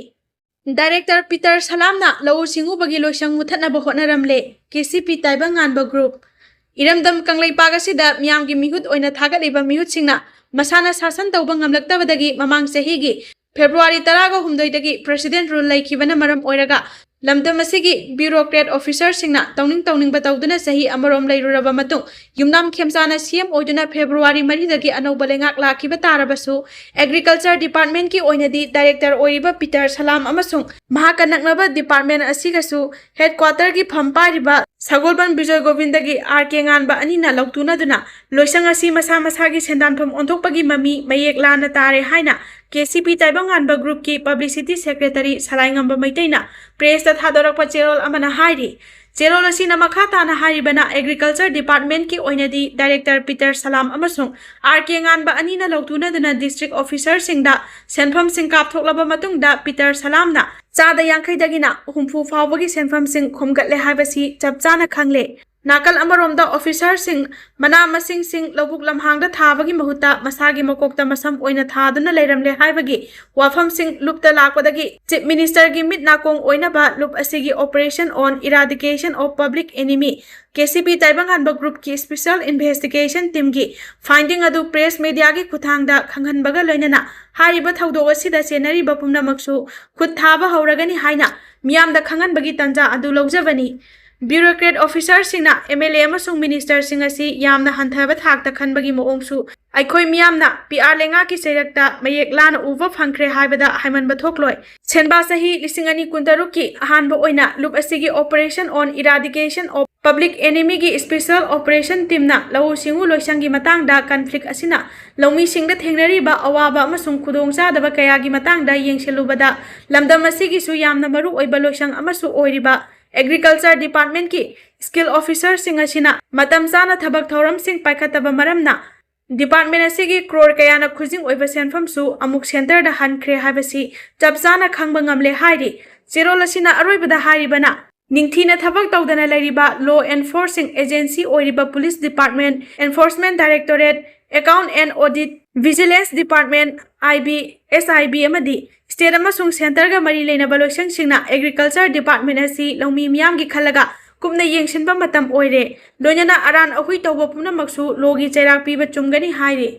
ꯗꯥꯏꯔꯦꯛꯇꯔ ꯄꯤꯇꯔ ꯁꯂꯥꯝꯅ ꯂꯧꯎ ꯁꯤꯡꯎꯕꯒꯤ ꯂꯣꯏꯁꯪ ꯃꯨꯊꯠꯅꯕ ꯍꯣꯠꯅꯔꯝꯂꯦ, ꯀꯦ ꯁꯤ ꯄꯤ ꯇꯥꯏꯕꯪꯉꯥꯟꯕ ꯒ꯭ꯔꯨꯞ꯫ ꯏꯔꯝꯗꯝ ꯀꯪꯂꯩꯄꯥꯛ ꯑꯁꯤꯗ ꯃꯤꯌꯥꯝꯒꯤ ꯃꯤꯍꯨꯠ ꯑꯣꯏꯅ ꯊꯥꯒꯠꯂꯤꯕ ꯃꯤꯍꯨꯠꯁꯤꯡꯅ ꯃꯁꯥꯅ ꯁꯥꯁꯟ ꯇꯧꯕ ꯉꯝꯂꯛꯇꯕꯗꯒꯤ ꯃꯃꯥꯡ ꯆꯍꯤꯒꯤ ꯐꯦꯕ꯭ꯔꯨꯋꯥꯔꯤ ꯇꯔꯥꯒ ꯍꯨꯝꯗꯣꯏꯗꯒꯤ ꯄ꯭ꯔꯦꯁꯤꯗꯦꯟꯠ ꯔꯨꯜ ꯂꯩꯈꯤꯕꯅ ꯃꯔꯝ ꯑꯣꯏꯔꯒ ꯂꯝꯗꯝ ꯑꯁꯤꯒꯤ ꯕ꯭ꯌꯨꯔꯣꯀ꯭ꯔꯦꯠ ꯑꯣꯐꯤꯁꯔꯁꯤꯡꯅ ꯇꯧꯅꯤꯡ ꯇꯧꯅꯤꯡꯕ ꯇꯧꯗꯨꯅ ꯆꯍꯤ ꯑꯃꯔꯣꯝ ꯂꯩꯔꯨꯔꯕ ꯃꯇꯨꯡ, ꯌꯨꯝꯅꯥꯝ ꯈꯦꯝꯆꯥꯅ ꯁꯤ ꯑꯦꯝ ꯑꯣꯏꯗꯨꯅ ꯐꯦꯕ꯭ꯔꯨꯋꯥꯔꯤ ꯃꯔꯤꯗꯒꯤ ꯑꯅꯧꯕ ꯂꯩꯉꯥꯛ ꯂꯥꯛꯈꯤꯕ ꯇꯥꯔꯕꯁꯨ, ꯑꯦꯒ꯭ꯔꯤꯀꯜꯆꯔ ꯗꯤꯄꯥꯔꯠꯃꯦꯟꯠꯀꯤ ꯑꯣꯏꯅꯗꯤ ꯗꯥꯏꯔꯦꯛꯇꯔ ꯑꯣꯏꯔꯤꯕ ꯄꯤꯇꯔ ꯁꯂꯥꯝ ꯑꯃꯁꯨꯡ ꯃꯍꯥꯛꯀ ꯅꯛꯅꯕ ꯗꯤꯄꯥꯔꯠꯃꯦꯟꯠ ꯑꯁꯤꯒꯁꯨ ꯍꯦꯗꯀ꯭ꯋꯥꯇꯔꯒꯤ ꯐꯝ ꯄꯥꯏꯔꯤꯕ ꯁꯒꯣꯜꯕꯟ ꯕꯤꯖꯣꯏ ꯒꯣꯕꯤꯟꯗꯒꯤ ꯑꯥꯔ ꯀꯦ ꯉꯥꯟꯕ ꯑꯅꯤꯅ ꯂꯧꯇꯨꯅꯗꯨꯅ ꯂꯣꯏꯁꯪ ꯑꯁꯤ ꯃꯁꯥ ꯃꯁꯥꯒꯤ ꯁꯦꯟꯗꯥꯟꯐꯝ ꯑꯣꯟꯊꯣꯛꯄꯒꯤ ꯃꯃꯤ ꯃꯌꯦꯛ ꯂꯥꯅ ꯇꯥꯔꯦ ꯍꯥꯏꯅ ꯀꯦ ꯁꯤ ꯄꯤ ꯇꯥꯏꯕꯪꯉꯥꯟꯕ ꯒ꯭ꯔꯨꯞꯀꯤ ꯄꯕ꯭ꯂꯤꯁꯤꯇꯤ ꯁꯦꯀ꯭ꯔꯦꯇꯔꯤ ꯁꯂꯥꯏꯉꯝꯕ ꯃꯩꯇꯩꯅ ꯄ꯭ꯔꯦꯁꯇ ꯊꯥꯗꯣꯔꯛꯄ ꯆꯦꯔꯣꯜ ꯑꯃꯅ ꯍꯥꯏꯔꯤ꯫ ꯆꯦꯔꯣꯜ ꯑꯁꯤꯅ ꯃꯈꯥ ꯇꯥꯅ ꯍꯥꯏꯔꯤꯕꯅ ꯑꯦꯒ꯭ꯔꯤꯀꯜꯆꯔ ꯗꯤꯄꯥꯔꯠꯃꯦꯟꯠꯀꯤ ꯑꯣꯏꯅꯗꯤ ꯗꯥꯏꯔꯦꯛꯇꯔ ꯄꯤꯇꯔ ꯁꯂꯥꯝ ꯑꯃꯁꯨꯡ ꯑꯥꯔ ꯀꯦ ꯉꯥꯟꯕ ꯑꯅꯤꯅ ꯂꯧꯇꯨꯅꯗꯨꯅ ꯗꯤꯁꯇ꯭ꯔꯤꯛ ꯑꯣꯐꯤꯁꯔꯁꯤꯡꯗ ꯁꯦꯟꯐꯝꯁꯤꯡ ꯀꯥꯞꯊꯣꯛꯂꯕ ꯃꯇꯨꯡꯗ ꯄꯤꯇꯔ ꯁꯂꯥꯝꯅ ꯆꯥꯗ ꯌꯥꯡꯈꯩꯗꯒꯤꯅ ꯍꯨꯝꯐꯨ ꯐꯥꯎꯕꯒꯤ ꯁꯦꯟꯐꯝꯁꯤꯡ ꯈꯣꯝꯒꯠꯂꯦ ꯍꯥꯏꯕꯁꯤ ꯆꯞ ꯆꯥꯅ ꯈꯪꯂꯦ꯫ ꯅꯥꯀꯜ ꯑꯃꯔꯣꯝꯗ ꯑꯣꯐꯤꯁꯔꯁꯤꯡ ꯃꯅꯥ ꯃꯁꯤꯡꯁꯤꯡ ꯂꯧꯕꯨꯛ ꯂꯝꯍꯥꯡꯗ ꯊꯥꯕꯒꯤ ꯃꯍꯨꯠꯇ ꯃꯁꯥꯒꯤ ꯃꯀꯣꯛꯇ ꯃꯁꯝ ꯑꯣꯏꯅ ꯊꯥꯗꯨꯅ ꯂꯩꯔꯝꯂꯦ ꯍꯥꯏꯕꯒꯤ ꯋꯥꯐꯝꯁꯤꯡ ꯂꯨꯞꯇ ꯂꯥꯛꯄꯗꯒꯤ ꯆꯤꯐ ꯃꯤꯅꯤꯁꯇꯔꯒꯤ ꯃꯤꯠ ꯅꯥꯀꯣꯡ ꯑꯣꯏꯅꯕ ꯂꯨꯞ ꯑꯁꯤꯒꯤ Operation on Eradication of Public Enemy, K C P ꯇꯥꯏꯕꯪꯉꯥꯟꯕ ꯒ꯭ꯔꯨꯞꯀꯤ special investigation ꯇꯤꯝꯒꯤ ꯐꯥꯏꯟꯗꯤꯡ ꯑꯗꯨ ꯄ꯭ꯔꯦꯁ ꯃꯦꯗꯤꯌꯥꯒꯤ ꯈꯨꯠꯊꯥꯡꯗ ꯈꯪꯍꯟꯕꯒ ꯂꯣꯏꯅꯅ ꯍꯥꯏꯔꯤꯕ ꯊꯧꯗꯣꯛ ꯑꯁꯤꯗ ꯆꯦꯟꯅꯔꯤꯕ ꯄꯨꯝꯅꯃꯛꯁꯨ ꯈꯨꯠ ꯊꯥꯕ ꯍꯧꯔꯒꯅꯤ ꯍꯥꯏꯅ ꯃꯤꯌꯥꯝꯗ ꯈꯪꯍꯟꯕꯒꯤ ꯇꯥꯟꯖꯥ ꯑꯗꯨ ꯂꯧꯖꯕꯅꯤ꯫ ꯕ꯭ꯌꯨꯔꯣꯀ꯭ꯔꯦꯠ ꯑꯣꯐꯤꯁꯔꯁꯤꯡꯅ ꯑꯦꯝ ꯑꯦꯜ ꯑꯦ ꯑꯃꯁꯨꯡ ꯃꯤꯅꯤꯁꯇꯔꯁꯤꯡ ꯑꯁꯤ ꯌꯥꯝꯅ ꯍꯟꯊꯕ ꯊꯥꯛꯇ ꯈꯟꯕꯒꯤ ꯃꯑꯣꯡꯁꯨ ꯑꯩꯈꯣꯏ ꯃꯤꯌꯥꯝꯅ ꯄꯤ ꯑꯥꯔ ꯂꯩꯉꯥꯛꯀꯤ ꯆꯩꯔꯛꯇ ꯃꯌꯦꯛ ꯂꯥꯅ ꯎꯕ ꯐꯪꯈ꯭ꯔꯦ ꯍꯥꯏꯕꯗ ꯍꯥꯏꯃꯟꯕ ꯊꯣꯛꯂꯣꯏ꯫ ꯁꯦꯟꯕꯥ ꯆꯍꯤ ꯂꯤꯁꯤꯡ ꯑꯅꯤ ꯀꯨꯟꯇꯔꯨꯛꯀꯤ ꯑꯍꯥꯟꯕ ꯑꯣꯏꯅ ꯂꯨꯞ ꯑꯁꯤꯒꯤ Operation on Eradication of Public Enemyꯒꯤ ꯁ꯭ꯄꯦꯁꯦꯜ ꯑꯣꯄꯔꯦꯁꯟ ꯇꯤꯝꯅ ꯂꯧꯎ ꯁꯤꯡꯎ ꯂꯣꯏꯁꯪꯒꯤ ꯃꯇꯥꯡꯗ ꯀꯟꯐ꯭ꯂꯤꯛ ꯑꯁꯤꯅ ꯂꯧꯃꯤꯁꯤꯡꯗ ꯊꯦꯡꯅꯔꯤꯕ ꯑꯋꯥꯕ ꯑꯃꯁꯨꯡ ꯈꯨꯗꯣꯡꯆꯥꯗꯕ ꯀꯌꯥꯒꯤ ꯃꯇꯥꯡꯗ ꯌꯦꯡꯁꯤꯜꯂꯨꯕꯗ ꯂꯝꯗꯝ ꯑꯁꯤꯒꯤꯁꯨ ꯌꯥꯝꯅ ꯃꯔꯨ ꯑꯣꯏꯕ ꯂꯣꯏꯁꯪ ꯑꯃꯁꯨ ꯑꯣꯏꯔꯤꯕ ꯑꯦꯒ꯭ꯔꯤꯀꯜꯆꯔ ꯗꯤꯄꯥꯔꯠꯃꯦꯟꯠꯀꯤ ꯁ꯭ꯀꯤꯜ ꯑꯣꯐꯤꯁꯔꯁꯤꯡ ꯑꯁꯤꯅ ꯃꯇꯝ ꯆꯥꯅ ꯊꯕꯛ ꯊꯧꯔꯝꯁꯤꯡ ꯄꯥꯏꯈꯠꯇꯕ ꯃꯔꯝꯅ ꯗꯤꯄꯥꯔꯠꯃꯦꯟ ꯑꯁꯤꯒꯤ ꯀ꯭ꯔꯣꯔ ꯀꯌꯥꯅ ꯈꯨꯖꯤꯡ ꯑꯣꯏꯕ ꯁꯦꯟꯐꯝꯁꯨ ꯑꯃꯨꯛ ꯁꯦꯟꯇꯔꯗ ꯍꯟꯈ꯭ꯔꯦ ꯍꯥꯏꯕꯁꯤ ꯆꯞ ꯆꯥꯅ ꯈꯪꯕ ꯉꯝꯂꯦ ꯍꯥꯏꯔꯤ꯫ ꯆꯦꯔꯣꯜ ꯑꯁꯤꯅ ꯑꯔꯣꯏꯕꯗ ꯍꯥꯏꯔꯤꯕꯅ, ꯅꯤꯡꯊꯤꯅ ꯊꯕꯛ ꯇꯧꯗꯅ ꯂꯩꯔꯤꯕ ꯂꯣ ꯑꯦꯟꯐꯣꯔꯁꯤꯡ ꯑꯦꯖꯦꯟꯁꯤ ꯑꯣꯏꯔꯤꯕ police department, Enforcement Directorate, account and audit, vigilance department, I B, S I B ꯑꯃꯗꯤ ꯁ꯭ꯇꯦꯠ ꯑꯃꯁꯨꯡ ꯁꯦꯟꯇꯔꯒ ꯃꯔꯤ ꯂꯩꯅꯕ ꯂꯣꯏꯁꯪꯁꯤꯡꯅ ꯑꯦꯒ꯭ꯔꯤꯀꯜꯆꯔ ꯗꯤꯄꯥꯔꯠꯃꯦꯟ ꯑꯁꯤ ꯂꯧꯃꯤ ꯃꯤꯌꯥꯝꯒꯤ ꯈꯜꯂꯒ ꯀꯨꯞꯅ ꯌꯦꯡꯁꯤꯟꯕ ꯃꯇꯝ ꯑꯣꯏꯔꯦ꯫ ꯂꯣꯏꯅꯅ ꯑꯔꯥꯟ ꯑꯍꯨꯏ ꯇꯧꯕ ꯄꯨꯝꯅꯃꯛꯁꯨ ꯂꯣꯒꯤ ꯆꯩꯔꯥꯛ ꯄꯤꯕ ꯆꯨꯝꯒꯅꯤ ꯍꯥꯏꯔꯤ꯫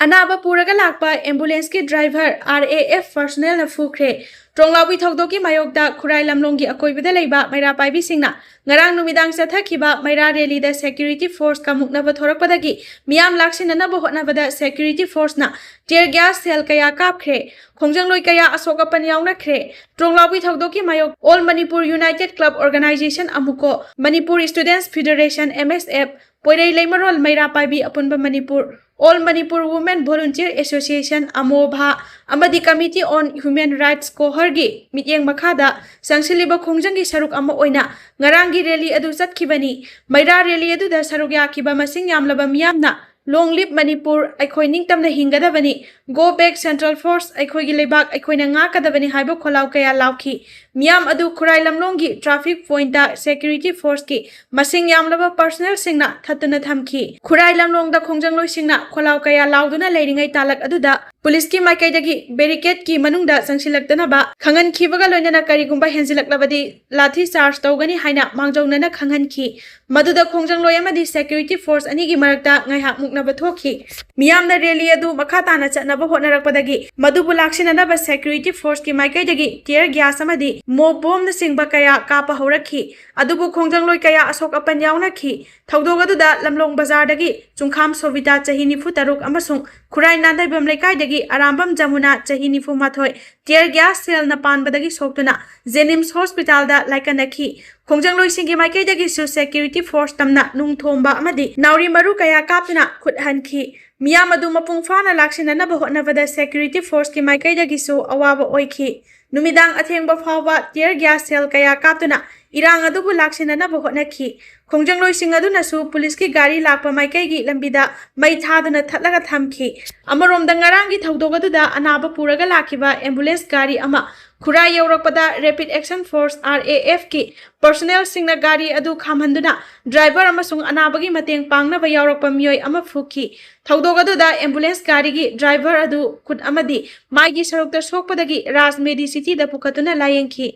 ꯑꯅꯥꯕ ꯄꯨꯔꯒ ꯂꯥꯛꯄ ꯑꯦꯝꯕꯨꯂꯦꯟꯁꯀꯤ ꯗ꯭ꯔꯥꯏꯚꯔ ꯑꯥꯔ ꯑꯦ ꯑꯦꯐ ꯄꯔꯁꯅꯦꯜꯅ ꯐꯨꯈ꯭ꯔꯦ꯫ ꯇ꯭ꯔꯣꯡꯂꯥꯎꯕꯤ ꯊꯧꯗꯣꯛꯀꯤ ꯃꯥꯌꯣꯛꯇ ꯈꯨꯔꯥꯏ ꯂꯝꯂꯣꯡꯒꯤ ꯑꯀꯣꯏꯕꯗ ꯂꯩꯕ ꯃꯩꯔꯥ ꯄꯥꯏꯕꯤꯁꯤꯡꯅ ꯉꯔꯥꯡ ꯅꯨꯃꯤꯗꯥꯡ ꯆꯠꯊꯈꯤꯕ ꯃꯩꯔꯥ ꯔꯦꯂꯤꯗ ꯁꯦꯀ꯭ꯌꯨꯔꯤꯇꯤ ꯐꯣꯔꯁꯀ ꯃꯨꯛꯅꯕ ꯊꯣꯔꯛꯄꯗꯒꯤ ꯃꯤꯌꯥꯝ ꯂꯥꯛꯁꯤꯟꯅꯅꯕ ꯍꯣꯠꯅꯕꯗ ꯁꯦꯀ꯭ꯌꯨꯔꯤꯇꯤ ꯐꯣꯔꯁꯅ ꯇꯤꯌꯔ ꯒ꯭ꯌꯥꯁ ꯁꯦꯜ ꯀꯌꯥ ꯀꯥꯞꯈ꯭ꯔꯦ꯫ ꯈꯣꯡꯖꯪꯂꯣꯏ ꯀꯌꯥ ꯑꯁꯣꯛ ꯑꯄꯟ ꯌꯥꯎꯅꯈ꯭ꯔꯦ꯫ ꯇ꯭ꯔꯣꯡꯂꯥꯎꯕꯤ ꯊꯧꯗꯣꯛꯀꯤ ꯃꯥꯌꯣꯛ All Manipur United Club Organisation, AMUCO, Manipur Students Federation, M S F, Poirei Leimarol Meira Paibi Apunba Manipur, All Manipur Women Volunteer Association, AMOVA, ꯑꯃꯗꯤ ꯀꯃꯤꯇꯤ ꯑꯣꯟ ꯍ꯭ꯌꯨꯃꯦꯟ ꯔꯥꯏꯠꯁ, ꯀꯣꯍꯔꯒꯤ ꯃꯤꯠꯌꯦꯡ ꯃꯈꯥꯗ ꯆꯪꯁꯤꯜꯂꯤꯕ ꯈꯣꯡꯖꯪꯒꯤ ꯁꯔꯨꯛ ꯑꯃ ꯑꯣꯏꯅ ꯉꯔꯥꯡꯒꯤ ꯔꯦꯂꯤ ꯑꯗꯨ ꯆꯠꯈꯤꯕꯅꯤ꯫ ꯃꯩꯔꯥ ꯔꯦꯂꯤ ꯑꯗꯨꯗ ꯁꯔꯨꯛ ꯌꯥꯈꯤꯕ ꯃꯁꯤꯡ ꯌꯥꯝꯂꯕ ꯃꯤꯌꯥꯝꯅ "Long live Manipur, ꯑꯩꯈꯣꯏ ꯅꯤꯡꯇꯝꯅ ꯍꯤꯡꯒꯗꯕꯅꯤ, Go back Central Force, ꯑꯩꯈꯣꯏꯒꯤ ꯂꯩꯕꯥꯛ ꯑꯩꯈꯣꯏꯅ ꯉꯥꯛꯀꯗꯕꯅꯤ" ꯍꯥꯏꯕ ꯈꯣꯜꯂꯥꯎ ꯀꯌꯥ ꯂꯥꯎꯈꯤ꯫ ꯃꯤꯌꯥꯝ ꯑꯗꯨ ꯈꯨꯔꯥꯏ ꯂꯝꯂꯣꯡꯒꯤ ꯇ꯭ꯔꯥꯐꯤꯛ ꯄꯣꯏꯟꯠꯇ ꯁꯦꯀ꯭ꯌꯨꯔꯤꯇꯤ ꯐꯣꯔꯁꯀꯤ ꯃꯁꯤꯡ ꯌꯥꯝꯂꯕ ꯄꯔꯁꯅꯦꯜꯁꯤꯡꯅ ꯊꯠꯇꯨꯅ ꯊꯝꯈꯤ꯫ ꯈꯨꯔꯥꯏ ꯂꯝꯂꯣꯡꯗ ꯈꯣꯡꯖꯪꯂꯣꯏꯁꯤꯡꯅ ꯈꯣꯜꯂꯥꯎ ꯀꯌꯥ ꯂꯥꯎꯗꯨꯅ ꯂꯩꯔꯤꯉꯩ ꯇꯥꯂꯛ ꯑꯗꯨꯗ ꯄꯨꯂꯤꯁꯀꯤ ꯃꯥꯏꯀꯩꯗꯒꯤ ꯕꯦꯔꯤꯀꯦꯗꯀꯤ ꯃꯅꯨꯡꯗ ꯆꯪꯁꯤꯜꯂꯛꯇꯅꯕ ꯈꯪꯍꯟꯈꯤꯕꯒ ꯂꯣꯏꯅꯅ ꯀꯔꯤꯒꯨꯝꯕ ꯍꯦꯟꯖꯤꯜꯂꯛꯂꯕꯗꯤ ꯂꯥꯊꯤ ꯆꯥꯔꯖ ꯇꯧꯒꯅꯤ ꯍꯥꯏꯅ ꯃꯥꯡꯖꯧꯅꯅ ꯈꯪꯍꯟꯈꯤ꯫ ꯃꯗꯨꯗ ꯈꯣꯡꯖꯪꯂꯣꯏ ꯑꯃꯗꯤ ꯁꯦꯀ꯭ꯌꯨꯔꯤꯇꯤ ꯐꯣꯔꯁ ꯑꯅꯤꯒꯤ ꯃꯔꯛꯇ ꯉꯥꯏꯍꯥꯛ ꯃꯨꯛꯅꯕ ꯊꯣꯛꯈꯤ꯫ ꯃꯤꯌꯥꯝꯅ ꯔꯦꯂꯤ ꯑꯗꯨ ꯃꯈꯥ ꯇꯥꯅ ꯆꯠꯅꯕ ꯍꯣꯠꯅꯔꯛꯄꯗꯒꯤ ꯃꯗꯨꯕꯨ ꯂꯥꯛꯁꯤꯟꯅꯅꯕ ꯁꯦꯀ꯭ꯌꯨꯔꯤꯇꯤ ꯐꯣꯔꯁꯀꯤ ꯃꯥꯏꯀꯩꯗꯒꯤ ꯇꯤꯌꯔ ꯒ꯭ꯌꯥꯁ ꯑꯃꯗꯤ ꯃꯣꯞ ꯕꯣꯝꯅꯆꯤꯡꯕ ꯀꯌꯥ ꯀꯥꯞꯄ ꯍꯧꯔꯛꯈꯤ꯫ ꯑꯗꯨꯕꯨ ꯈꯣꯡꯖꯪꯂꯣꯏ ꯀꯌꯥ ꯑꯁꯣꯛ ꯑꯄꯟ ꯌꯥꯎꯅꯈꯤ꯫ ꯊꯧꯗꯣꯛ ꯑꯗꯨꯗ ꯂꯝꯂꯣꯡ ꯕꯖꯥꯔꯗꯒꯤ ꯆꯨꯡꯈꯥꯝ ꯁꯣꯕꯤꯇꯥ, ꯆꯍꯤ ꯅꯤꯐꯨ ꯇꯔꯨꯛ, ꯑꯃꯁꯨꯡ ꯈꯨꯔꯥꯏ ꯅꯥꯟꯗꯩꯕꯝ ꯂꯩꯀꯥꯏꯗꯒꯤ ꯑꯔꯥꯝꯕꯝ ꯖꯃꯨꯅꯥ, ꯆꯍꯤ ꯅꯤꯐꯨ ꯃꯥꯊꯣꯏ, ꯇꯤꯌꯔ ꯒ꯭ꯌꯥꯁ ꯁꯦꯜꯅ ꯄꯥꯟꯕꯗꯒꯤ ꯁꯣꯛꯇꯨꯅ ꯖꯦꯅꯤꯝꯁ ꯍꯣꯁꯄꯤꯇꯥꯜꯗ ꯂꯥꯏꯀꯠꯅꯈꯤ꯫ ꯈꯣꯡꯖꯪꯂꯣꯏꯁꯤꯡꯒꯤ ꯃꯥꯏꯀꯩꯗꯒꯤꯁꯨ ꯁꯦꯀ꯭ꯌꯨꯔꯤꯇꯤ ꯐꯣꯔꯁ ꯇꯝꯅ ꯅꯨꯡ ꯊꯣꯝꯕ ꯑꯃꯗꯤ ꯅꯥꯎꯔꯤ ꯃꯔꯨ ꯀꯌꯥ ꯀꯥꯞꯇꯨꯅ ꯈꯨꯠ ꯍꯟꯈꯤ꯫ ꯃꯤꯌꯥꯝ ꯑꯗꯨ ꯃꯄꯨꯡ ꯐꯥꯅ ꯂꯥꯛꯁꯤꯟꯅꯅꯕ ꯍꯣꯠꯅꯕꯗ ꯁꯦꯀ꯭ꯌꯨꯔꯤꯇꯤ ꯐꯣꯔꯁꯀꯤ ꯃꯥꯏꯀꯩꯗꯒꯤꯁꯨ ꯑꯋꯥꯕ ꯑꯣꯏꯈꯤ꯫ ꯅꯨꯃꯤꯗꯥꯡ ꯑꯊꯦꯡꯕ ꯐꯥꯎꯕ ꯇꯤꯌꯔ ꯒ꯭ꯌꯥꯁ ꯁꯦꯜ ꯀꯌꯥ ꯀꯥꯞꯇꯨꯅ ꯏꯔꯥꯡ ꯑꯗꯨꯕꯨ ꯂꯥꯛꯁꯤꯟꯅꯅꯕ ꯍꯣꯠꯅꯈꯤ꯫ ꯈꯣꯡꯖꯪꯂꯣꯏꯁꯤꯡ ꯑꯗꯨꯅꯁꯨ ꯄꯨꯂꯤꯁꯀꯤ ꯒꯥꯔꯤ ꯂꯥꯛꯄ ꯃꯥꯏꯀꯩꯒꯤ ꯂꯝꯕꯤꯗ ꯃꯩ ꯊꯥꯗꯨꯅ ꯊꯠꯂꯒ ꯊꯝꯈꯤ꯫ ꯑꯃꯔꯣꯝꯗ, ꯉꯔꯥꯡꯒꯤ ꯊꯧꯗꯣꯛ ꯑꯗꯨꯗ ꯑꯅꯥꯕ ꯄꯨꯔꯒ ꯂꯥꯛꯈꯤꯕ ꯑꯦꯝꯕꯨꯂꯦꯟꯁ ꯒꯥꯔꯤ ꯑꯃ ꯈꯨꯔꯥꯏ ꯌꯧꯔꯛꯄꯗ Rapid Action Force, RAFꯀꯤ ꯄꯔꯁꯣꯅꯦꯜꯁꯤꯡꯅ ꯒꯥꯔꯤ ꯑꯗꯨ ꯈꯥꯝꯍꯟꯗꯨꯅ ꯗ꯭ꯔꯥꯏꯚꯔ ꯑꯃꯁꯨꯡ ꯑꯅꯥꯕꯒꯤ ꯃꯇꯦꯡ ꯄꯥꯡꯅꯕ ꯌꯥꯎꯔꯛꯄ ꯃꯤꯑꯣꯏ ꯑꯃ ꯐꯨꯈꯤ꯫ ꯊꯧꯗꯣꯛ ꯑꯗꯨꯗ ꯑꯦꯝꯕꯨꯂꯦꯟꯁ ꯒꯥꯔꯤꯒꯤ ꯗ꯭ꯔꯥꯏꯚꯔ ꯑꯗꯨ ꯈꯨꯠ ꯑꯃꯗꯤ ꯃꯥꯏꯒꯤ ꯁꯔꯨꯛꯇ ꯁꯣꯛꯄꯗꯒꯤ ꯔꯥꯖ ꯃꯦꯗꯤ ꯁꯤꯇꯤꯗ ꯄꯨꯈꯠꯇꯨꯅ ꯂꯥꯌꯦꯡꯈꯤ꯫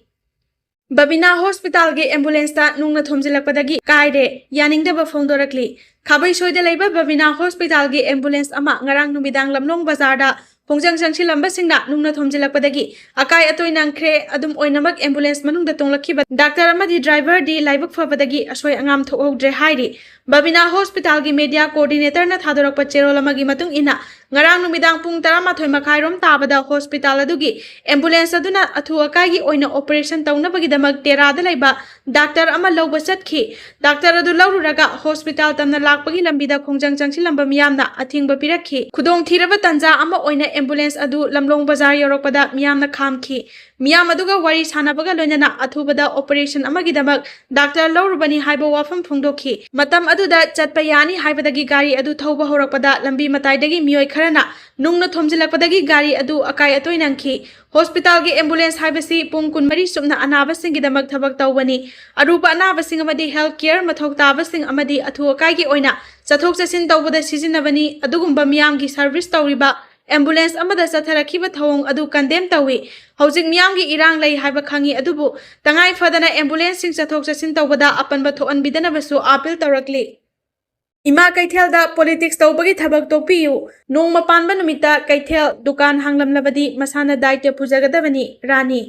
ꯕꯕꯤꯅꯥ ꯍꯣꯁꯄꯤꯇꯥꯜꯒꯤ ꯑꯦꯝꯕꯨꯂꯦꯟꯁꯇ ꯅꯨꯡꯅ ꯊꯣꯝꯖꯤꯜꯂꯛꯄꯗꯒꯤ ꯀꯥꯏꯔꯦ, ꯌꯥꯅꯤꯡꯗꯕ ꯐꯣꯡꯗꯣꯔꯛꯂꯤ꯫ ꯈꯥꯕꯩ ꯁꯣꯏꯗ ꯂꯩꯕ ꯕꯕꯤꯅꯥ ꯍꯣꯁꯄꯤꯇꯥꯜꯒꯤ ꯑꯦꯝꯕꯨꯂꯦꯟꯁ ꯑꯃ ꯉꯔꯥꯡ ꯅꯨꯃꯤꯗꯥꯡ ꯂꯝꯂꯣꯡ ꯕꯖꯥꯔꯗ ꯈꯣꯡꯖꯪ ꯆꯪꯁꯤꯜꯂꯝꯕꯁꯤꯡꯅ ꯅꯨꯡꯅ ꯊꯣꯝꯖꯤꯜꯂꯛꯄꯗꯒꯤ ꯑꯀꯥꯏ ꯑꯇꯣꯏ ꯅꯪꯈ꯭ꯔꯦ꯫ ꯑꯗꯨꯝ ꯑꯣꯏꯅꯃꯛ, ꯑꯦꯝꯕꯨꯂꯦꯟꯁ ꯃꯅꯨꯡꯗ ꯇꯣꯡꯂꯛꯈꯤꯕ ꯗꯥꯛꯇꯔ ꯑꯃꯗꯤ ꯗ꯭ꯔꯥꯏꯚꯔꯗꯤ ꯂꯥꯏꯕꯛ ꯐꯕꯗꯒꯤ ꯑꯁꯣꯏ ꯑꯉꯥꯝ ꯊꯣꯛꯍꯧꯗ꯭ꯔꯦ ꯍꯥꯏꯔꯤ꯫ ꯕꯕꯤꯅꯥ ꯍꯣꯁꯄꯤꯇꯥꯜꯒꯤ ꯃꯦꯗꯤꯌꯥ ꯀꯣꯑꯣꯔꯗꯤꯅꯦꯇꯔꯅ ꯊꯥꯗꯣꯔꯛꯄ ꯆꯦꯔꯣꯜ ꯑꯃꯒꯤ ꯃꯇꯨꯡ ꯏꯟꯅ, ꯉꯔꯥꯡ ꯅꯨꯃꯤꯗꯥꯡ ꯄꯨꯡ ꯇꯔꯥꯃꯥꯊꯣꯏ ꯃꯈꯥꯏꯔꯣꯝ ꯇꯥꯕꯗ ꯍꯣꯁꯄꯤꯇꯥꯜ ꯑꯗꯨꯒꯤ ꯑꯦꯝꯕꯨꯂꯦꯟꯁ ꯑꯗꯨꯅ ꯑꯊꯨ ꯑꯀꯥꯏꯒꯤ ꯑꯣꯏꯅ ꯑꯣꯄꯔꯦꯁꯟ ꯇꯧꯅꯕꯒꯤꯗꯃꯛ ꯇꯦꯔꯥꯗ ꯂꯩꯕ ꯗꯥꯛꯇꯔ ꯑꯃ ꯂꯧꯕ ꯆꯠꯈꯤ꯫ ꯗꯥꯛꯇꯔ ꯑꯗꯨ ꯂꯧꯔꯨꯔꯒ ꯍꯣꯁꯄꯤꯇꯥꯜ ꯇꯝꯅ ꯂꯥꯛꯄꯒꯤ ꯂꯝꯕꯤꯗ ꯈꯣꯡꯖꯪ ꯆꯪꯁꯤꯜꯂꯝꯕ ꯃꯤꯌꯥꯝꯅ ꯑꯊꯤꯡꯕ ꯄꯤꯔꯛꯈꯤ꯫ ꯈꯨꯗꯣꯡꯊꯤꯔꯕ ꯇꯥꯟꯖꯥ ꯑꯃ ꯑꯣꯏꯅ ꯑꯦꯝꯕꯨꯂꯦꯟꯁ ꯑꯗꯨ ꯂꯝꯂꯣꯡ ꯕꯖꯥꯔ ꯌꯧꯔꯛꯄꯗ ꯃꯤꯌꯥꯝꯅ ꯈꯥꯝꯈꯤ꯫ ꯃꯤꯌꯥꯝ ꯑꯗꯨꯒ ꯋꯥꯔꯤ ꯁꯥꯟꯅꯕꯒ ꯂꯣꯏꯅꯅ ꯑꯊꯨꯕꯗ ꯑꯣꯄꯔꯦꯁꯟ ꯑꯃꯒꯤꯗꯃꯛ ꯗꯥꯛꯇꯔ ꯂꯧꯔꯨꯕꯅꯤ ꯍꯥꯏꯕ ꯋꯥꯐꯝ ꯐꯣꯡꯗꯣꯛꯈꯤ꯫ ꯃꯇꯝ ꯑꯗꯨꯗ ꯆꯠꯄ ꯌꯥꯅꯤ ꯍꯥꯏꯕꯗꯒꯤ ꯒꯥꯔꯤ ꯑꯗꯨ ꯊꯧꯕ ꯍꯧꯔꯛꯄꯗ ꯂꯝꯕꯤ ꯃꯇꯥꯏꯗꯒꯤ ꯃꯤꯑꯣꯏ ꯈꯔꯅ ꯅꯨꯡꯅ ꯊꯣꯝꯖꯤꯜꯂꯛꯄꯗꯒꯤ ꯒꯥꯔꯤ ꯑꯗꯨ ꯑꯀꯥꯏ ꯑꯇꯣꯏ ꯅꯪꯈꯤ꯫ ꯍꯣꯁꯄꯤꯇꯥꯜꯒꯤ ꯑꯦꯝꯕꯨꯂꯦꯟꯁ ꯍꯥꯏꯕꯁꯤ ꯄꯨꯡ ꯀꯨꯟꯃꯔꯤ ꯆꯨꯞꯅ ꯑꯅꯥꯕꯁꯤꯡꯒꯤꯗꯃꯛ ꯊꯕꯛ ꯇꯧꯕꯅꯤ꯫ ꯑꯔꯨꯕ ꯑꯅꯥꯕꯁꯤꯡ ꯑꯃꯗꯤ ꯍꯦꯜꯊ ꯀꯦꯌꯔ ꯃꯊꯧ ꯇꯥꯕꯁꯤꯡ ꯑꯃꯗꯤ ꯑꯊꯨ ꯑꯀꯥꯏꯒꯤ ꯑꯣꯏꯅ ꯆꯠꯊꯣꯛ ꯆꯠꯁꯤꯟ ꯇꯧꯕꯗ ꯁꯤꯖꯤꯟꯅꯕꯅꯤ꯫ ꯑꯗꯨꯒꯨꯝꯕ ꯃꯤꯌꯥꯝꯒꯤ ꯁꯔꯚꯤꯁ ꯇꯧꯔꯤꯕ ꯑꯦꯝꯕꯨꯂꯦꯟꯁ ꯑꯃꯗ ꯆꯠꯊꯔꯛꯈꯤꯕ ꯊꯧꯑꯣꯡ ꯑꯗꯨ ꯀꯟꯗꯦꯝ ꯇꯧꯏ꯫ ꯍꯧꯖꯤꯛ ꯃꯤꯌꯥꯝꯒꯤ ꯏꯔꯥꯡ ꯂꯩ ꯍꯥꯏꯕ ꯈꯪꯏ, ꯑꯗꯨꯕꯨ ꯇꯉꯥꯏ ꯐꯗꯅ ꯑꯦꯝꯕꯨꯂꯦꯟꯁꯁꯤꯡ ꯆꯠꯊꯣꯛ ꯆꯠꯁꯤꯟ ꯇꯧꯕꯗ ꯑꯄꯟꯕ ꯊꯣꯛꯍꯟꯕꯤꯗꯅꯕꯁꯨ ꯑꯥꯄꯤꯜ ꯇꯧꯔꯛꯂꯤ꯫ ꯏꯃꯥ ꯀꯩꯊꯦꯜꯗ ꯄꯣꯂꯤꯇꯤꯛꯁ ꯇꯧꯕꯒꯤ ꯊꯕꯛ ꯇꯣꯛꯄꯤꯌꯨ꯫ ꯅꯣꯡꯃ ꯄꯥꯟꯕ ꯅꯨꯃꯤꯠꯇ ꯀꯩꯊꯦꯜ, ꯗꯨꯀꯥꯟ ꯍꯥꯡꯂꯝꯂꯕꯗꯤ ꯃꯁꯥꯅ ꯗꯥꯏꯇ꯭ꯌ ꯄꯨꯖꯒꯗꯕꯅꯤ꯫ ꯔꯥꯅꯤ꯫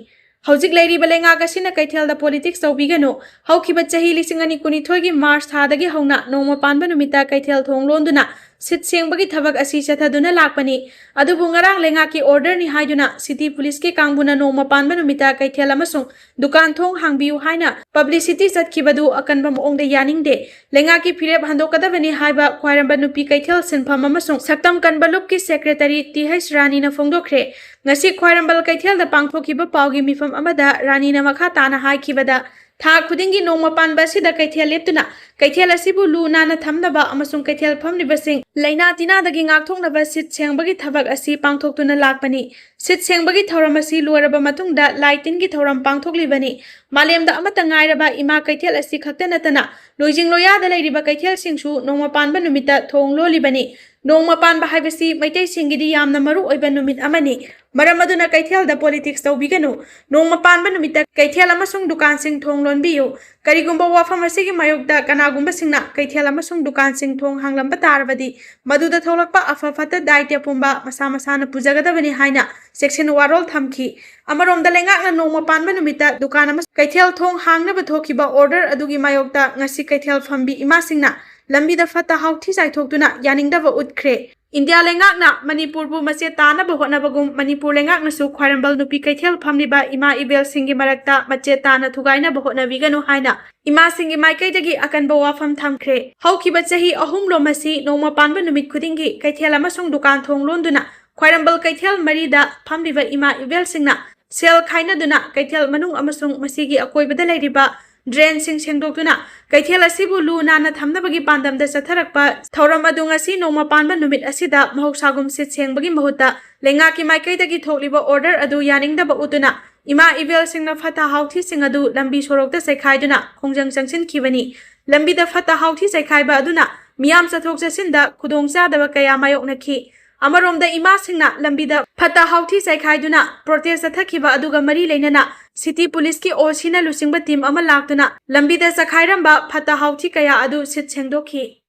ꯍꯧꯖꯤꯛ ꯂꯩꯔꯤꯕ ꯂꯩꯉꯥꯛ ꯑꯁꯤꯅ ꯀꯩꯊꯦꯜꯗ ꯄꯣꯂꯤꯇꯤꯛꯁ ꯇꯧꯕꯤꯒꯅꯨ꯫ ꯍꯧꯈꯤꯕ ꯆꯍꯤ ꯂꯤꯁꯤꯡ ꯑꯅꯤ ꯀꯨꯟꯅꯤꯊꯣꯏꯒꯤ ꯃꯥꯔꯆ ꯊꯥꯗꯒꯤ ꯍꯧꯅ ꯅꯣꯡꯃ ꯄꯥꯟꯕ ꯅꯨꯃꯤꯠꯇ ꯀꯩꯊꯦꯜ ꯊꯣꯡ ꯂꯣꯟꯗꯨꯅ ꯁꯤꯠ ꯁꯦꯡꯕꯒꯤ ꯊꯕꯛ ꯑꯁꯤ ꯆꯠꯊꯗꯨꯅ ꯂꯥꯛꯄꯅꯤ꯫ ꯑꯗꯨꯕꯨ ꯉꯔꯥꯡ ꯂꯩꯉꯥꯛꯀꯤ ꯑꯣꯔꯗꯔꯅꯤ ꯍꯥꯏꯗꯨꯅ ꯁꯤꯇꯤ ꯄꯨꯂꯤꯁꯀꯤ ꯀꯥꯡꯕꯨꯅ ꯅꯣꯡꯃ ꯄꯥꯟꯕ ꯅꯨꯃꯤꯠꯇ ꯀꯩꯊꯦꯜ ꯑꯃꯁꯨꯡ ꯗꯨꯀꯥꯟ ꯊꯣꯡ ꯍꯥꯡꯕꯤꯌꯨ ꯍꯥꯏꯅ ꯄꯕ꯭ꯂꯤꯁꯤꯇꯤ ꯆꯠꯈꯤꯕꯗꯨ ꯑꯀꯟꯕ ꯃꯑꯣꯡꯗ ꯌꯥꯅꯤꯡꯗꯦ꯫ ꯂꯩꯉꯥꯛꯀꯤ ꯐꯤꯔꯦꯞ ꯍꯟꯗꯣꯛꯀꯗꯕꯅꯤ ꯍꯥꯏꯕ ꯈ꯭ꯋꯥꯏꯔꯝꯕꯟ ꯅꯨꯄꯤ ꯀꯩꯊꯦꯜ ꯁꯤꯟꯐꯝ ꯑꯃꯁꯨꯡ ꯁꯛꯇꯝ ꯀꯟꯕ ꯂꯨꯞꯀꯤ ꯁꯦꯀ꯭ꯔꯦꯇꯔꯤ ꯇꯤ ꯍꯩꯆ ꯔꯥꯅꯤꯅ ꯐꯣꯡꯗꯣꯛꯈ꯭ꯔꯦ꯫ ꯉꯁꯤ ꯈ꯭ꯋꯥꯏꯔꯝꯕꯟ ꯀꯩꯊꯦꯜꯗ ꯄꯥꯡꯊꯣꯛꯈꯤꯕ ꯄꯥꯎꯒꯤ ꯃꯤꯐꯝ ꯑꯃꯗ ꯔꯥꯅꯤꯅ ꯃꯈꯥ ꯇꯥꯅ ꯍꯥꯏꯈꯤꯕꯗ, ꯊꯥ ꯈꯨꯗꯤꯡꯒꯤ ꯅꯣꯡꯃ ꯄꯥꯟꯕ ꯑꯁꯤꯗ ꯀꯩꯊꯦꯜ ꯂꯦꯞꯇꯨꯅ ꯀꯩꯊꯦꯜ ꯑꯁꯤꯕꯨ ꯂꯨ ꯅꯥꯟꯅ ꯊꯝꯅꯕ ꯑꯃꯁꯨꯡ ꯀꯩꯊꯦꯜ ꯐꯝꯂꯤꯕꯁꯤꯡ ꯂꯥꯏꯅꯥ ꯇꯤꯟꯅꯥꯗꯒꯤ ꯉꯥꯛꯊꯣꯛꯅꯕ ꯁꯤꯠ ꯁꯦꯡꯕꯒꯤ ꯊꯕꯛ ꯑꯁꯤ ꯄꯥꯡꯊꯣꯛꯇꯨꯅ ꯂꯥꯛꯄꯅꯤ꯫ ꯁꯤꯠ ꯁꯦꯡꯕꯒꯤ ꯊꯧꯔꯝ ꯑꯁꯤ ꯂꯣꯏꯔꯕ ꯃꯇꯨꯡꯗ ꯂꯥꯏ ꯇꯤꯟꯒꯤ ꯊꯧꯔꯝ ꯄꯥꯡꯊꯣꯛꯂꯤꯕꯅꯤ꯫ ꯃꯥꯂꯦꯝꯗ ꯑꯃꯠꯇ ꯉꯥꯏꯔꯕ ꯏꯃꯥ ꯀꯩꯊꯦꯜ ꯑꯁꯤ ꯈꯛꯇ ꯅꯠꯇꯅ ꯂꯣꯏꯖꯤꯡ ꯂꯣꯌꯥꯗ ꯂꯩꯔꯤꯕ ꯀꯩꯊꯦꯜꯁꯤꯡꯁꯨ ꯅꯣꯡꯃ ꯄꯥꯟꯕ ꯅꯨꯃꯤꯠꯇ ꯊꯣꯡ ꯂꯣꯜꯂꯤꯕꯅꯤ꯫ ꯅꯣꯡꯃ ꯄꯥꯟꯕ ꯍꯥꯏꯕꯁꯤ ꯃꯩꯇꯩꯁꯤꯡꯒꯤꯗꯤ ꯌꯥꯝꯅ ꯃꯔꯨ ꯑꯣꯏꯕ ꯅꯨꯃꯤꯠ ꯑꯃꯅꯤ꯫ ꯃꯔꯝ ꯑꯗꯨꯅ ꯀꯩꯊꯦꯜꯗ politics ꯇꯧꯕꯤꯒꯅꯨ꯫ ꯅꯣꯡꯃ ꯄꯥꯟꯕ ꯅꯨꯃꯤꯠꯇ ꯀꯩꯊꯦꯜ ꯑꯃꯁꯨꯡ ꯗꯨꯀꯥꯟꯁꯤꯡ ꯊꯣꯡ ꯂꯣꯟꯕꯤꯌꯨ꯫ ꯀꯔꯤꯒꯨꯝꯕ ꯋꯥꯐꯝ ꯑꯁꯤꯒꯤ ꯃꯥꯌꯣꯛꯇ ꯀꯅꯥꯒꯨꯝꯕꯁꯤꯡꯅ ꯀꯩꯊꯦꯜ ꯑꯃꯁꯨꯡ ꯗꯨꯀꯥꯟꯁꯤꯡ ꯊꯣꯡ ꯍꯥꯡꯂꯝꯕ ꯇꯥꯔꯕꯗꯤ, ꯃꯗꯨꯗ ꯊꯣꯛꯂꯛꯄ ꯑꯐ ꯐꯠꯇ ꯗꯥꯏꯇ꯭ꯌ ꯄꯨꯝꯕ ꯃꯁꯥ ꯃꯁꯥꯅ ꯄꯨꯖꯒꯗꯕꯅꯤ ꯍꯥꯏꯅ ꯆꯦꯛꯁꯤꯟ ꯋꯥꯔꯣꯜ ꯊꯝꯈꯤ꯫ ꯑꯃꯔꯣꯝꯗ, ꯂꯩꯉꯥꯛꯅ ꯅꯣꯡꯃ ꯄꯥꯟꯕ ꯅꯨꯃꯤꯠꯇ ꯗꯨꯀꯥꯟ ꯑꯃꯁꯨꯡ ꯀꯩꯊꯦꯜ ꯊꯣꯡ ꯍꯥꯡꯅꯕ ꯊꯣꯛꯈꯤꯕ order ꯑꯗꯨꯒꯤ ꯃꯥꯌꯣꯛꯇ ꯉꯁꯤ ꯀꯩꯊꯦꯜ ꯐꯝꯕꯤ ꯏꯃꯥꯁꯤꯡꯅ ꯂꯝꯕꯤꯗ ꯐꯠꯇ ꯍꯥꯎꯊꯤ ꯆꯥꯏꯊꯣꯛꯇꯨꯅ ꯌꯥꯅꯤꯡꯗꯕ ꯎꯠꯈ꯭ꯔꯦ꯫ ꯏꯟꯗꯤꯌꯥ ꯂꯩꯉꯥꯛꯅ ꯃꯅꯤꯄꯨꯔꯕꯨ ꯃꯆꯦꯠ ꯇꯥꯅꯕ ꯍꯣꯠꯅꯕꯒꯨꯝ, ꯃꯅꯤꯄꯨꯔ ꯂꯩꯉꯥꯛꯅꯁꯨ ꯈ꯭ꯋꯥꯏꯔꯝꯕꯟ ꯅꯨꯄꯤ ꯀꯩꯊꯦꯜ ꯐꯝꯂꯤꯕ ꯏꯃꯥ ꯏꯕꯦꯜꯁꯤꯡꯒꯤ ꯃꯔꯛꯇ ꯃꯆꯦꯠ ꯇꯥꯅ ꯊꯨꯒꯥꯏꯅꯕ ꯍꯣꯠꯅꯕꯤꯒꯅꯨ ꯍꯥꯏꯅ ꯏꯃꯥꯁꯤꯡꯒꯤ ꯃꯥꯏꯀꯩꯗꯒꯤ ꯑꯀꯟꯕ ꯋꯥꯐꯝ ꯊꯝꯈ꯭ꯔꯦ꯫ ꯍꯧꯈꯤꯕ ꯆꯍꯤ ꯑꯍꯨꯝ ꯂꯣꯝ ꯑꯁꯤ ꯅꯣꯡꯃ ꯄꯥꯟꯕ ꯅꯨꯃꯤꯠ ꯈꯨꯗꯤꯡꯒꯤ ꯀꯩꯊꯦꯜ ꯑꯃꯁꯨꯡ ꯗꯨꯀꯥꯟ ꯊꯣꯡ ꯂꯣꯟꯗꯨꯅ ꯈ꯭ꯋꯥꯏꯔꯝꯕꯟ ꯀꯩꯊꯦꯜ ꯃꯔꯤꯗ ꯐꯝꯂꯤꯕ ꯏꯃꯥ ꯏꯕꯦꯜꯁꯤꯡꯅ ꯁꯦꯜ ꯈꯥꯏꯅꯗꯨꯅ ꯀꯩꯊꯦꯜ ꯃꯅꯨꯡ ꯑꯃꯁꯨꯡ ꯃꯁꯤꯒꯤ ꯑꯀꯣꯏꯕꯗ ꯂꯩꯔꯤꯕ drainꯁꯤꯡ ꯁꯦꯡꯗꯣꯛꯇꯨꯅ ꯀꯩꯊꯦꯜ ꯑꯁꯤꯕꯨ ꯂꯨ ꯅꯥꯟꯅ ꯊꯝꯅꯕꯒꯤ ꯄꯥꯟꯗꯝꯗ ꯆꯠꯊꯔꯛꯄ ꯊꯧꯔꯝ ꯑꯗꯨ ꯉꯁꯤ ꯅꯣꯡꯃ ꯄꯥꯟꯕ ꯅꯨꯃꯤꯠ ꯑꯁꯤꯗ ꯃꯍꯧꯁꯥꯒꯨꯝ ꯁꯤꯠ ꯁꯦꯡꯕꯒꯤ ꯃꯍꯨꯠꯇ ꯂꯩꯉꯥꯛꯀꯤ ꯃꯥꯏꯀꯩꯗꯒꯤ ꯊꯣꯛꯂꯤꯕ order ꯑꯗꯨ ꯌꯥꯅꯤꯡꯗꯕ ꯎꯠꯇꯨꯅ ꯏꯃꯥ ꯏꯕꯦꯜꯁꯤꯡꯅ ꯐꯠꯇ ꯍꯥꯎꯊꯤꯁꯤꯡ ꯑꯗꯨ ꯂꯝꯕꯤ ꯁꯣꯔꯣꯛꯇ ꯆꯩꯈꯥꯏꯗꯨꯅ ꯈꯣꯡꯖꯪ ꯆꯪꯁꯤꯟꯈꯤꯕꯅꯤ꯫ ꯂꯝꯕꯤꯗ ꯐꯠꯇ ꯍꯥꯎꯊꯤ ꯆꯩꯈꯥꯏꯕ ꯑꯗꯨꯅ ꯃꯤꯌꯥꯝ ꯆꯠꯊꯣꯛ ꯆꯠꯁꯤꯟꯗ ꯈꯨꯗꯣꯡꯆꯥꯗꯕ ꯀꯌꯥ ꯃꯥꯌꯣꯛꯅꯈꯤ꯫ ꯑꯃꯔꯣꯝꯗ, ꯏꯃꯥꯁꯤꯡꯅ ꯂꯝꯕꯤꯗ ꯐꯠꯇ ꯍꯥꯎꯊꯤ ꯆꯥꯏꯈꯥꯏꯗꯨꯅ protest ꯆꯠꯊꯈꯤꯕ ꯑꯗꯨꯒ ꯃꯔꯤ ꯂꯩꯅꯅ city policeꯀꯤ OCꯅ ꯂꯨꯆꯤꯡꯕ team ꯑꯃ ꯂꯥꯛꯇꯨꯅ ꯂꯝꯕꯤꯗ ꯆꯈꯥꯏꯔꯝꯕ ꯐꯠꯇ ꯍꯥꯎꯊꯤ ꯀꯌꯥ ꯑꯗꯨ ꯁꯤꯠ ꯁꯦꯡꯗꯣꯛꯈꯤ꯫